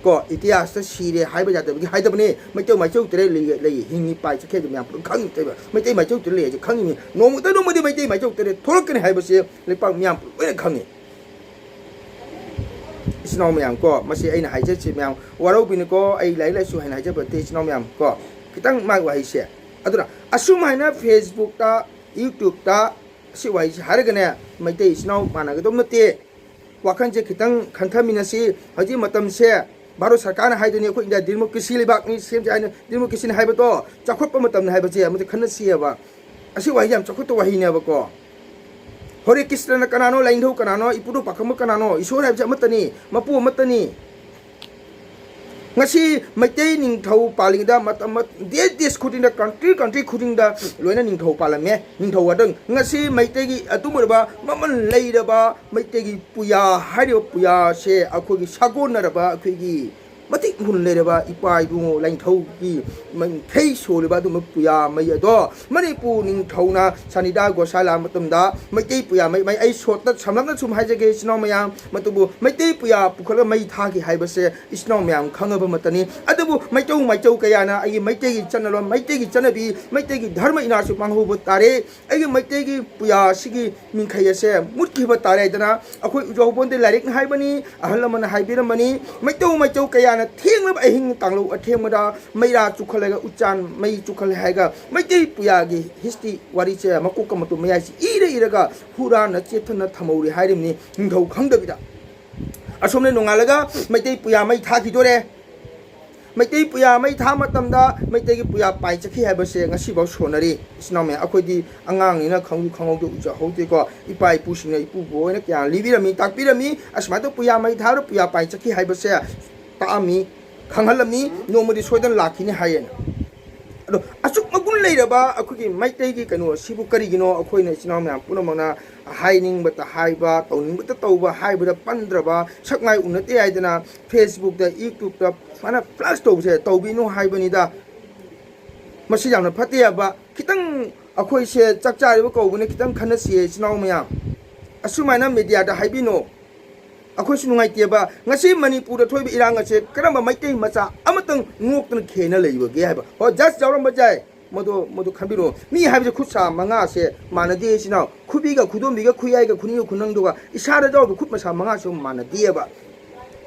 ꯀꯣ, ꯏꯇꯤꯍꯥꯁꯇ ꯁꯤꯔꯦ ꯍꯥꯏꯕ ꯌꯥꯗꯕꯒꯤ ꯍꯥꯏꯗꯕꯅꯤ꯫ ꯃꯩꯇꯩ ꯃꯥꯏꯆꯧ ꯇꯔꯦꯠ ꯂꯩ, ꯂꯩ, ꯍꯤꯡꯉꯤ, ꯄꯥꯏ ꯆꯠꯈꯤ ꯍꯥꯏꯕ ꯃꯌꯥꯝ ꯄꯨꯂꯞ ꯈꯪꯉꯤ꯫ ꯃꯩꯇꯩ ꯃꯥꯏꯆꯧ ꯇꯔꯦꯠ ꯂꯩ ꯍꯥꯏꯁꯦ ꯈꯪꯉꯤꯅꯤ꯫ ꯅꯣꯡꯃꯇ ꯅꯣꯡꯃꯗꯤ ꯃꯩꯇꯩ ꯃꯥꯏꯆꯧ ꯇꯔꯦꯠ ꯊꯣꯛꯂꯛꯀꯅꯤ ꯍꯥꯏꯕꯁꯦ ꯂꯩꯄꯥꯛ ꯃꯤꯌꯥꯝ ꯄꯨꯂꯞ ꯂꯣꯏꯅ ꯈꯪꯉꯤ꯫ ꯏꯆꯤꯟ ꯏꯅꯥꯎ ꯃꯌꯥꯝ ꯀꯣ, ꯃꯁꯤ ꯑꯩꯅ ꯍꯥꯏꯖꯔꯤꯁꯦ ꯃꯌꯥꯝ ꯋꯥꯔꯧꯕꯤꯅꯨꯀꯣ, ꯑꯩ ꯂꯥꯏꯔꯤꯛ ꯂꯥꯏꯁꯨ ꯍꯩꯅ ꯍꯥꯏꯖꯕ ꯅꯠꯇꯦ ꯏꯆꯤꯟ ꯏꯅꯥꯎ ꯃꯌꯥꯝ ꯀꯣ꯫ ꯈꯤꯇꯪ ꯃꯥꯒꯤ ꯋꯥꯍꯩꯁꯦ꯫ ꯑꯗꯨꯅ ꯑꯁꯨꯝ ꯍꯥꯏꯅ Facebookꯇ, YouTubeꯇ ꯑꯁꯤ ꯋꯥꯍꯩꯁꯦ ꯍꯥꯏꯔꯒꯅꯦ, ꯃꯩꯇꯩ ꯏꯆꯤꯟ ꯏꯅꯥꯎ ꯃꯥꯟꯅꯒꯗꯧꯕ ꯅꯠꯇꯦ꯫ ꯋꯥꯈꯜꯁꯦ ꯈꯤꯇꯪ ꯈꯟꯊꯃꯤꯟꯅꯁꯤ꯫ ꯍꯧꯖꯤꯛ ꯃꯇꯝꯁꯦ ꯚꯥꯔꯠ ꯁꯔꯀꯥꯔꯅ ꯍꯥꯏꯗꯨꯅꯤ, ꯑꯩꯈꯣꯏ ꯏꯟꯗꯤꯌꯥ democracy ꯂꯩꯕꯥꯛꯅꯤ, ꯁꯦꯝꯁꯦ ꯍꯥꯏꯅ democracyꯅꯤ ꯍꯥꯏꯕꯗꯣ, ꯆꯥꯎꯈꯠꯄ ꯃꯇꯝꯅꯤ ꯍꯥꯏꯕꯁꯦ ꯑꯃꯇ ꯈꯟꯅꯁꯤꯑꯕ꯫ ꯑꯁꯤ ꯋꯥꯍꯩ ꯌꯥꯝ ꯆꯥꯎꯈꯠꯄ ꯋꯥꯍꯩꯅꯦꯕꯀꯣ꯫ ꯍꯣꯔꯦ ꯀ꯭ꯔꯤꯁꯅꯅ ꯀꯅꯥꯅꯣ, ꯂꯥꯏꯅꯤꯡꯊꯧ ꯀꯅꯥꯅꯣ, ꯏꯄꯨꯗꯧ ꯄꯥꯈꯪꯕ ꯀꯅꯥꯅꯣ, ꯏꯁꯣꯔ ꯍꯥꯏꯕꯁꯦ ꯑꯃꯠꯇꯅꯤ, ꯃꯄꯨ ꯑꯃꯠꯇꯅꯤ꯫ ꯉꯁꯤ ꯃꯩꯇꯩ ꯅꯤꯡꯊꯧ ꯄꯥꯜꯂꯤꯉꯩꯗ ꯃꯇꯝ, ꯃ-, ꯗꯦꯁ ꯗꯦꯁ ꯈꯨꯗꯤꯡꯗ, country country ꯈꯨꯗꯤꯡꯗ ꯂꯣꯏꯅ ꯅꯤꯡꯊꯧ ꯄꯥꯜꯂꯝꯃꯦ꯫ ꯅꯤꯡꯊꯧ ꯑꯗꯨ ꯉꯁꯤ ꯃꯩꯇꯩꯒꯤ ꯑꯗꯨꯝ ꯑꯣꯏꯔꯕ ꯃꯃꯜ ꯂꯩꯔꯕ ꯃꯩꯇꯩꯒꯤ ꯄꯨꯌꯥ ꯍꯥꯏꯔꯤꯕ ꯄꯨꯌꯥꯁꯦ ꯑꯩꯈꯣꯏꯒꯤ ꯁꯥꯒꯣꯟꯅꯔꯕ ꯑꯩꯈꯣꯏꯒꯤ ꯃꯇꯤꯛ ꯃꯒꯨꯟ ꯂꯩꯔꯕ ꯏꯄꯥ ꯏꯕꯨꯡꯉꯣ ꯂꯥꯏꯅꯤꯡꯊꯧꯒꯤ ꯃꯈꯩ ꯁꯣꯜꯂꯤꯕ ꯑꯗꯨꯝꯕ ꯄꯨꯌꯥ ꯃꯩ ꯑꯗꯣ ꯃꯅꯤꯄꯨꯔ ꯅꯤꯡꯊꯧꯅ ꯁꯅꯤꯗꯥ ꯒꯣꯁꯥꯂꯥ ꯃꯇꯝꯗ ꯃꯩꯇꯩ ꯄꯨꯌꯥ ꯃꯩ, ꯃꯩ ꯑꯩ shortꯇ ꯁꯝꯂꯞꯅ ꯁꯨꯝ ꯍꯥꯏꯖꯒꯦ ꯏꯆꯤꯟ ꯏꯅꯥꯎ ꯃꯌꯥꯝ, ꯃꯗꯨꯕꯨ ꯃꯩꯇꯩ ꯄꯨꯌꯥ ꯄꯨꯈꯠꯂꯒ ꯃꯩ ꯊꯥꯈꯤ ꯍꯥꯏꯕꯁꯦ ꯏꯆꯤꯟ ꯏꯅꯥꯎ ꯃꯌꯥꯝ ꯈꯪꯉꯕ ꯃꯇꯝꯅꯤ꯫ ꯑꯗꯨꯕꯨ ꯃꯩꯇꯧ ꯃꯥꯏꯆꯧ ꯀꯌꯥꯅ ꯑꯩꯒꯤ ꯃꯩꯇꯩꯒꯤ ꯆꯠꯅꯔꯣꯟ, ꯃꯩꯇꯩꯒꯤ ꯆꯠꯅꯕꯤ, ꯃꯩꯇꯩꯒꯤ ꯙꯔꯃ ꯏꯅꯥꯠꯁꯨ ꯃꯥꯡꯍꯧꯕ ꯇꯥꯔꯦ꯫ ꯑꯩꯒꯤ ꯃꯩꯇꯩꯒꯤ ꯄꯨꯌꯥ ꯑꯁꯤꯒꯤ ꯃꯤꯡꯈꯩ ꯑꯁꯦ ꯃꯨꯠꯈꯤꯕ ꯇꯥꯔꯦ ꯍꯥꯏꯗꯅ ꯑꯩꯈꯣꯏ ꯎꯖꯍꯧꯕꯣꯟꯗꯤ ꯂꯥꯏꯔꯤꯛꯅ ꯍꯥꯏꯕꯅꯤ, ꯑꯍꯜ ꯂꯃꯟꯅ ꯍꯥꯏꯕꯤꯔꯝꯕꯅꯤ꯫ ꯃꯩꯇꯧ ꯃꯥꯏꯆꯧ ꯀꯌꯥꯅ ꯊꯦꯡꯂꯕ ꯑꯍꯤꯡ ꯇꯥꯡꯂꯧ ꯑꯊꯦꯡꯕꯗ ꯃꯩꯔꯥ ꯆꯨꯈꯠꯂꯒ ꯎꯆꯥꯟ ꯃꯩ ꯆꯨꯈꯠꯂꯦ ꯍꯥꯏꯔꯒ ꯃꯩꯇꯩ ꯄꯨꯌꯥꯒꯤ history ꯋꯥꯔꯤꯁꯦ ꯃꯀꯣꯛꯀ ꯃꯇꯣꯟ ꯃꯌꯥꯏꯁꯤ ꯏꯔ ꯏꯔꯒ ꯍꯨꯔꯥꯟꯅ ꯆꯦꯠꯊꯅ ꯊꯝꯍꯧꯔꯤ ꯍꯥꯏꯔꯤꯕꯅꯤ ꯅꯤꯡꯊꯧ ꯈꯪꯗꯕꯤꯗ꯫ ꯑꯁꯣꯝꯗ ꯅꯣꯡꯉꯥꯜꯂꯒ ꯃꯩꯇꯩ ꯄꯨꯌꯥ ꯃꯩ ꯊꯥꯈꯤꯗꯣꯔꯦ꯫ ꯃꯩꯇꯩ ꯄꯨꯌꯥ ꯃꯩ ꯊꯥ ꯃꯇꯝꯗ ꯃꯩꯇꯩꯒꯤ ꯄꯨꯌꯥ ꯄꯥꯏ ꯆꯠꯈꯤ ꯍꯥꯏꯕꯁꯦ ꯉꯁꯤꯐꯥꯎ ꯁꯣꯟꯅꯔꯤ꯫ ꯏꯆꯤꯟ ꯏꯅꯥꯎ ꯃꯌꯥꯝ, ꯑꯩꯈꯣꯏꯗꯤ ꯑꯉꯥꯡꯅꯤꯅ ꯈꯪꯁꯨ ꯈꯪꯍꯧꯗꯦ, ꯎꯖꯍꯧꯗꯦꯀꯣ꯫ ꯏꯄꯥ ꯏꯄꯨꯁꯤꯡꯅ, ꯏꯄꯨꯕꯣꯛ ꯍꯣꯏꯅ ꯀꯌꯥ ꯂꯤꯕꯤꯔꯝꯃꯤ, ꯇꯥꯛꯄꯤꯔꯝꯃꯤ, ꯑꯁꯨꯃꯥꯏꯅ ꯇꯧ ꯄꯨꯌꯥ ꯃꯩ ꯊꯥꯔ ꯄꯨꯌꯥ ꯄꯥꯏ ꯆꯠꯈꯤ ꯍꯥꯏꯕꯁꯦ ꯇꯥꯛꯑꯝꯃꯤ, ꯈꯪꯍꯜꯂꯝꯃꯤ, ꯅꯣꯡꯃꯗꯤ ꯁꯣꯏꯗꯅ ꯂꯥꯛꯈꯤꯅꯤ ꯍꯥꯏꯌꯦꯅ꯫ ꯑꯗꯣ ꯑꯁꯨꯛ ꯃꯒꯨꯟ ꯂꯩꯔꯕ ꯑꯩꯈꯣꯏꯒꯤ ꯃꯩꯇꯩꯒꯤ ꯀꯩꯅꯣ ꯑꯁꯤꯕꯨ ꯀꯔꯤꯒꯤꯅꯣ ꯑꯩꯈꯣꯏꯅ ꯏꯆꯤꯟ ꯏꯅꯥꯎ ꯃꯌꯥꯝ ꯄꯨꯝꯅꯃꯛꯅ ꯍꯥꯏꯅꯤꯡꯕꯇ ꯍꯥꯏꯕ, ꯇꯧꯅꯤꯡꯕꯇ ꯇꯧꯕ, ꯍꯥꯏꯕꯗ ꯄꯟꯗ꯭ꯔꯕ, ꯁꯛ ꯃꯥꯏ ꯎꯅꯗꯦ ꯍꯥꯏꯗꯅ Facebookꯇ, YouTubeꯇ ꯁꯨꯃꯥꯏꯅ flash ꯇꯧꯕꯁꯦ ꯇꯧꯕꯤꯅꯨ ꯍꯥꯏꯕꯅꯤꯗ꯫ ꯃꯁꯤ ꯌꯥꯝꯅ ꯐꯠꯇꯦ ꯍꯥꯏꯕ꯫ ꯈꯤꯇꯪ ꯑꯩꯈꯣꯏꯁꯦ ꯆꯥꯛ ꯆꯥꯔꯤꯕ ꯀꯧꯕꯅ ꯈꯤꯇꯪ ꯈꯟꯅꯁꯤꯌꯦ ꯏꯆꯤꯟ ꯏꯅꯥꯎ ꯃꯌꯥꯝ꯫ ꯑꯁꯨꯃꯥꯏꯅ mediaꯗ ꯍꯥꯏꯕꯤꯅꯣ꯫ ꯑꯩꯈꯣꯏꯁꯨ ꯅꯨꯡꯉꯥꯏꯇꯦꯕ꯫ ꯉꯁꯤ ꯃꯅꯤꯄꯨꯔꯗ ꯊꯣꯛꯏꯕ ꯏꯔꯥꯡ ꯑꯁꯦ ꯀꯔꯝꯕ ꯃꯩꯇꯩ ꯃꯆꯥ ꯑꯃꯇꯪ ꯅꯣꯛꯇꯅ ꯈꯦꯅ ꯂꯩꯕꯒꯦ ꯍꯥꯏꯕ꯫ ꯍꯣꯏ, ꯖꯁ ꯌꯥꯎꯔꯝꯕ ꯌꯥꯏ, ꯃꯗꯨ, ꯃꯗꯨ ꯈꯟꯕꯤꯔꯣ꯫ ꯃꯤ ꯍꯥꯏꯕꯁꯦ ꯈꯨꯠ ꯁꯥ ꯃꯉꯥꯁꯦ ꯃꯥꯟꯅꯗꯦ, ꯏꯆꯤꯟ ꯏꯅꯥꯎ꯫ ꯈꯨꯕꯤꯒ, ꯈꯨꯗꯣꯝꯕꯤꯒ, ꯈꯨꯌꯥꯏꯒ, ꯈꯨꯅꯤꯡꯒ, ꯈꯨꯅꯪꯗꯨꯒ, ꯏꯁꯥꯗ ꯌꯥꯎꯔꯤꯕ ꯈꯨꯠ ꯃꯁꯥ ꯃꯉꯥꯁꯨ ꯃꯥꯟꯅꯗꯦꯕ꯫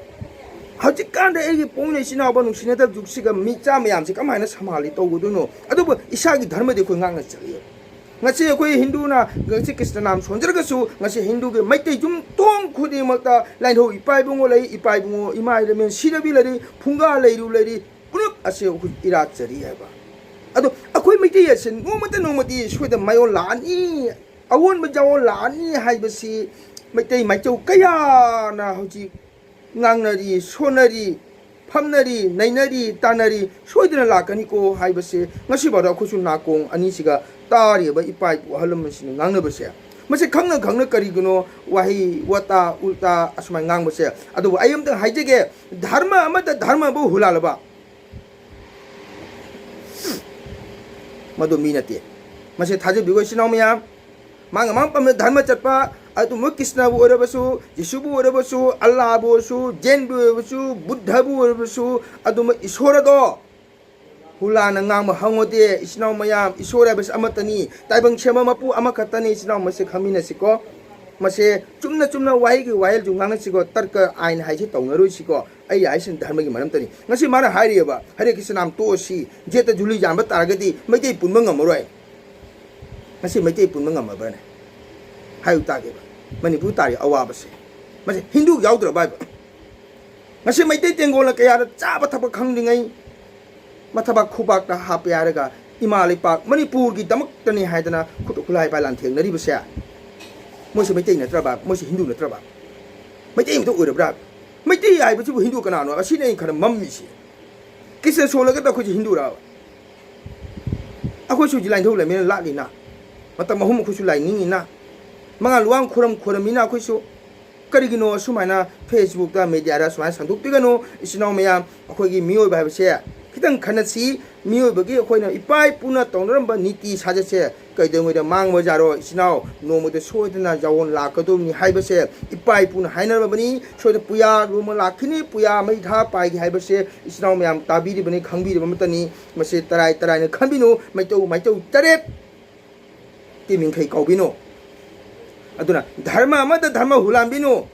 ꯍꯧꯖꯤꯛꯀꯥꯟꯗ ꯑꯩꯒꯤ ꯄꯣꯛꯃꯤꯟꯅ ꯏꯆꯤꯟ ꯏꯅꯥꯎꯕ ꯅꯨꯡꯁꯤꯅꯗꯕ ꯖꯨꯛꯁꯤꯒ ꯃꯤꯆꯥ ꯃꯌꯥꯝꯁꯦ ꯀꯃꯥꯏꯅ ꯁꯝꯍꯥꯜꯂꯤ ꯇꯧꯒꯗꯣꯏꯅꯣ? ꯑꯗꯨꯕꯨ ꯏꯁꯥꯒꯤ ꯙꯔꯃꯗꯤ ꯑꯩꯈꯣꯏ ꯉꯥꯛꯅ ꯆꯠꯂꯤ꯫ ꯉꯁꯤ ꯑꯩꯈꯣꯏ ꯍꯤꯟꯗꯨꯅ, ꯉꯁꯤ ꯀ꯭ꯔꯤꯁꯅ ꯅꯥꯝ ꯁꯣꯟꯖꯔꯒꯁꯨ, ꯉꯁꯤ ꯍꯤꯟꯗꯨꯒꯤ ꯃꯩꯇꯩ ꯌꯨꯝꯊꯣꯡ ꯈꯨꯗꯤꯡꯃꯛꯇ ꯂꯥꯏꯅꯤꯡꯊꯧ ꯏꯄꯥ ꯏꯕꯨꯡꯉꯣ ꯂꯩ, ꯏꯄꯥ ꯏꯕꯨꯡꯉꯣ, ꯏꯃꯥ ꯏꯔꯃꯦꯟ, ꯁꯤꯔꯕꯤ ꯂꯩꯔꯤ, ꯐꯨꯡꯒꯥ ꯂꯩꯔꯨ ꯂꯩꯔꯤ, ꯄꯨꯂꯞ ꯑꯁꯦ ꯑꯩꯈꯣꯏ ꯏꯔꯥꯠꯆꯔꯤ ꯍꯥꯏꯕ꯫ ꯑꯗꯣ ꯑꯩꯈꯣꯏ ꯃꯩꯇꯩ ꯑꯁꯦ ꯅꯣꯡꯃꯇ ꯅꯣꯡꯃꯗꯤ ꯁꯣꯏꯗꯅ ꯃꯥꯏꯑꯣꯟ ꯂꯥꯛꯑꯅꯤ, ꯑꯑꯣꯟꯕ ꯌꯥꯑꯣꯟ ꯂꯥꯛꯑꯅꯤ ꯍꯥꯏꯕꯁꯤ ꯃꯩꯇꯩ ꯃꯥꯏꯆꯧ ꯀꯌꯥꯅ ꯍꯧꯖꯤꯛ ꯉꯥꯡꯅꯔꯤ, ꯁꯣꯟꯅꯔꯤ, ꯐꯝꯅꯔꯤ, ꯅꯩꯅꯔꯤ, ꯇꯥꯟꯅꯔꯤ, ꯁꯣꯏꯗꯅ ꯂꯥꯛꯀꯅꯤꯀꯣ ꯍꯥꯏꯕꯁꯦ ꯉꯁꯤꯐꯥꯎꯗ ꯑꯩꯈꯣꯏꯁꯨ ꯅꯥꯀꯣꯡ ꯑꯅꯤꯁꯤꯒ ꯇꯥꯔꯤꯕ ꯏꯄꯥ ꯏꯄꯨ ꯑꯍꯜ ꯂꯃꯟꯁꯤꯡꯅ ꯉꯥꯡꯅꯕꯁꯦ꯫ ꯃꯁꯤ ꯈꯪꯅ ꯈꯪꯅ ꯀꯔꯤꯒꯤꯅꯣ ꯋꯥꯍꯩ ꯋꯥꯇꯥ ꯎꯜꯇꯥ ꯑꯁꯨꯃꯥꯏꯅ ꯉꯥꯡꯕꯁꯦ? ꯑꯗꯨꯕꯨ ꯑꯩ ꯑꯃꯇꯪ ꯍꯥꯏꯖꯒꯦ, ꯙꯔꯃ ꯑꯃꯗ ꯙꯔꯃꯕꯨ ꯍꯨꯂꯥꯜꯂꯕ ꯃꯗꯨ ꯃꯤ ꯅꯠꯇꯦ꯫ ꯃꯁꯤ ꯊꯥꯖꯕꯤꯌꯨ ꯏꯆꯤꯟ ꯏꯅꯥꯎ ꯃꯌꯥꯝ, ꯃꯥꯡ ꯑꯃꯥꯡ ꯄꯝꯅ ꯙꯔꯃ ꯆꯠꯄ, ꯑꯗꯨꯝꯕ ꯀ꯭ꯔꯤꯁꯅꯕꯨ ꯑꯣꯏꯔꯕꯁꯨ, ꯖꯤꯁꯨꯕꯨ ꯑꯣꯏꯔꯕꯁꯨ, ꯑꯜꯂꯥꯕꯨ ꯑꯣꯏꯔꯕꯁꯨ, ꯖꯦꯟꯕꯨ ꯑꯣꯏꯔꯕꯁꯨ, ꯑꯗꯨꯝꯕ ꯏꯁꯣꯔ ꯑꯗꯣ ꯍꯨꯂꯥꯅ ꯉꯥꯡꯕ ꯍꯪꯉꯨꯗꯦ ꯏꯆꯤꯟ ꯏꯅꯥꯎ ꯃꯌꯥꯝ꯫ ꯏꯁꯣꯔ ꯍꯥꯏꯕꯁꯤ ꯑꯃꯠꯇꯅꯤ, ꯇꯥꯏꯕꯪ ꯁꯦꯝꯕ ꯃꯄꯨ ꯑꯃꯈꯛꯇꯅꯤ ꯏꯆꯤꯟ ꯏꯅꯥꯎ꯫ ꯃꯁꯤ ꯈꯪꯃꯤꯟꯅꯁꯤꯀꯣ꯫ ꯃꯁꯦ ꯆꯨꯝꯅ ꯆꯨꯝꯅ ꯋꯥꯍꯩꯒꯤ ꯋꯥꯍꯩꯁꯨ ꯉꯥꯡꯅꯁꯤꯀꯣ, ꯇꯔꯀ ꯑꯥꯏꯟ ꯍꯥꯏꯁꯤ ꯇꯧꯅꯔꯣꯏꯁꯤꯀꯣ꯫ ꯑꯩ ꯍꯥꯏꯁꯤꯅ ꯙꯔꯃꯒꯤ ꯃꯔꯝꯇꯅꯤ꯫ ꯉꯁꯤ ꯃꯥꯅ ꯍꯥꯏꯔꯤꯑꯕ, ꯍꯔꯦ ꯀ꯭ꯔꯤꯁꯅ ꯅꯥꯝ ꯇꯣꯛꯑꯁꯤ, ꯖꯦꯠꯇ ꯖꯨꯂꯤ ꯌꯥꯟꯕ ꯇꯥꯔꯒꯗꯤ ꯃꯩꯇꯩ ꯄꯨꯟꯕ ꯉꯝꯃꯔꯣꯏ꯫ ꯉꯁꯤ ꯃꯩꯇꯩ ꯄꯨꯟꯕ ꯉꯝꯃꯕ꯭ꯔꯅꯦ? ꯍꯥꯏꯌꯨ ꯇꯥꯒꯦꯕ꯫ ꯃꯅꯤꯄꯨꯔ ꯇꯥꯔꯤ ꯑꯋꯥꯕꯁꯦ, ꯃꯁꯤ ꯍꯤꯟꯗꯨ ꯌꯥꯎꯗ꯭ꯔꯕ ꯍꯥꯏꯕ? ꯉꯁꯤ ꯃꯩꯇꯩ ꯇꯦꯡꯒꯣꯜꯅ ꯀꯌꯥꯗ ꯆꯥꯕ ꯊꯛꯄ ꯈꯪꯗ꯭ꯔꯤꯉꯩ ꯃꯊꯕꯥꯛ ꯈꯨꯕꯥꯛꯇ ꯍꯥꯞꯄꯦ ꯍꯥꯏꯔꯒ ꯏꯃꯥ ꯂꯩꯄꯥꯛ ꯃꯅꯤꯄꯨꯔꯒꯤꯗꯃꯛꯇꯅꯤ ꯍꯥꯏꯗꯅ ꯈꯨꯠ ꯈꯨꯠꯂꯥꯏ ꯄꯥꯏ ꯂꯥꯟꯊꯦꯡꯅꯔꯤꯕꯁꯦ, ꯃꯣꯏꯁꯨ ꯃꯩꯇꯩ ꯅꯠꯇ꯭ꯔꯕ? ꯃꯣꯏꯁꯨ ꯍꯤꯟꯗꯨ ꯅꯠꯇ꯭ꯔꯕ? ꯃꯩꯇꯩ ꯑꯃꯇ ꯑꯣꯏꯔꯕ꯭ꯔꯥ? ꯃꯩꯇꯩ ꯍꯥꯏꯕꯁꯤꯕꯨ ꯍꯤꯟꯗꯨ ꯀꯅꯥꯅꯣ? ꯑꯁꯤꯅ ꯑꯩꯅ ꯈꯔ ꯃꯝꯃꯤꯁꯦ꯫ ꯀ꯭ꯔꯤꯁꯅ ꯁꯣꯜꯂꯒꯗ ꯑꯩꯈꯣꯏꯁꯦ ꯍꯤꯟꯗꯨꯔꯕ? ꯑꯩꯈꯣꯏꯁꯨ ꯍꯧꯖꯤꯛ ꯂꯥꯏꯅꯤꯡꯊꯧ ꯂꯩꯃꯤꯅ ꯂꯥꯠꯂꯤꯅ, ꯃꯇꯝ ꯑꯍꯨꯝ ꯑꯩꯈꯣꯏꯁꯨ ꯂꯥꯏ ꯅꯤꯡꯉꯤꯅ, ꯃꯉꯥ ꯂꯨꯋꯥꯡ ꯈꯨꯔꯝ ꯈꯨꯔꯝꯃꯤꯅ ꯑꯩꯈꯣꯏꯁꯨ꯫ ꯀꯔꯤꯒꯤꯅꯣ ꯑꯁꯨꯃꯥꯏꯅ ꯐꯦꯁꯕꯨꯛꯇ, ꯃꯦꯗꯤꯌꯥꯗ ꯁꯨꯃꯥꯏꯅ ꯁꯟꯗꯣꯛꯄꯤꯒꯅꯨ? ꯏꯆꯤꯟ ꯏꯅꯥꯎ ꯃꯌꯥꯝ, ꯑꯩꯈꯣꯏꯒꯤ ꯃꯤꯑꯣꯏꯕ ꯍꯥꯏꯕꯁꯦ ꯈꯤꯇꯪ ꯈꯟꯅꯁꯤ꯫ ꯃꯤꯑꯣꯏꯕꯒꯤ ꯑꯩꯈꯣꯏꯅ ꯏꯄꯥ ꯏꯄꯨꯅ ꯇꯧꯅꯔꯝꯕ ꯅꯤꯇꯤ ꯁꯥꯖꯠꯁꯦ ꯀꯩꯗꯧꯉꯩꯗ ꯃꯥꯡꯕ ꯖꯥꯔꯣ? ꯏꯆꯤꯟ ꯏꯅꯥꯎ, ꯅꯣꯡꯃꯗ ꯁꯣꯏꯗꯅ ꯌꯥꯑꯣꯟ ꯂꯥꯛꯀꯗꯧꯕꯅꯤ ꯍꯥꯏꯕꯁꯦ ꯏꯄꯥ ꯏꯄꯨꯅ ꯍꯥꯏꯅꯔꯕꯅꯤ꯫ ꯁꯣꯏꯗ ꯄꯨꯌꯥ ꯅꯣꯡꯃ ꯂꯥꯛꯈꯤꯅꯤ, ꯄꯨꯌꯥ ꯃꯩ ꯊꯥ ꯄꯥꯏꯒꯦ ꯍꯥꯏꯕꯁꯦ ꯏꯆꯤꯟ ꯏꯅꯥꯎ ꯃꯌꯥꯝ ꯇꯥꯕꯤꯔꯤꯕꯅꯤ, ꯈꯪꯕꯤꯔꯤꯕ ꯑꯃꯠꯇꯅꯤ꯫ ꯃꯁꯤ ꯇꯔꯥꯏ ꯇꯔꯥꯏꯅ ꯈꯟꯕꯤꯅꯨ, ꯃꯩꯇꯧ ꯃꯩꯇꯧ ꯇꯔꯦꯠ ꯇꯤ ꯃꯤꯡꯈꯩ ꯀꯥꯎꯕꯤꯅꯨ꯫ ꯑꯗꯨꯅ ꯙꯔꯃ ꯑꯃꯗ ꯙꯔꯃ ꯍꯨꯂꯥꯟꯕꯤꯅꯨ꯫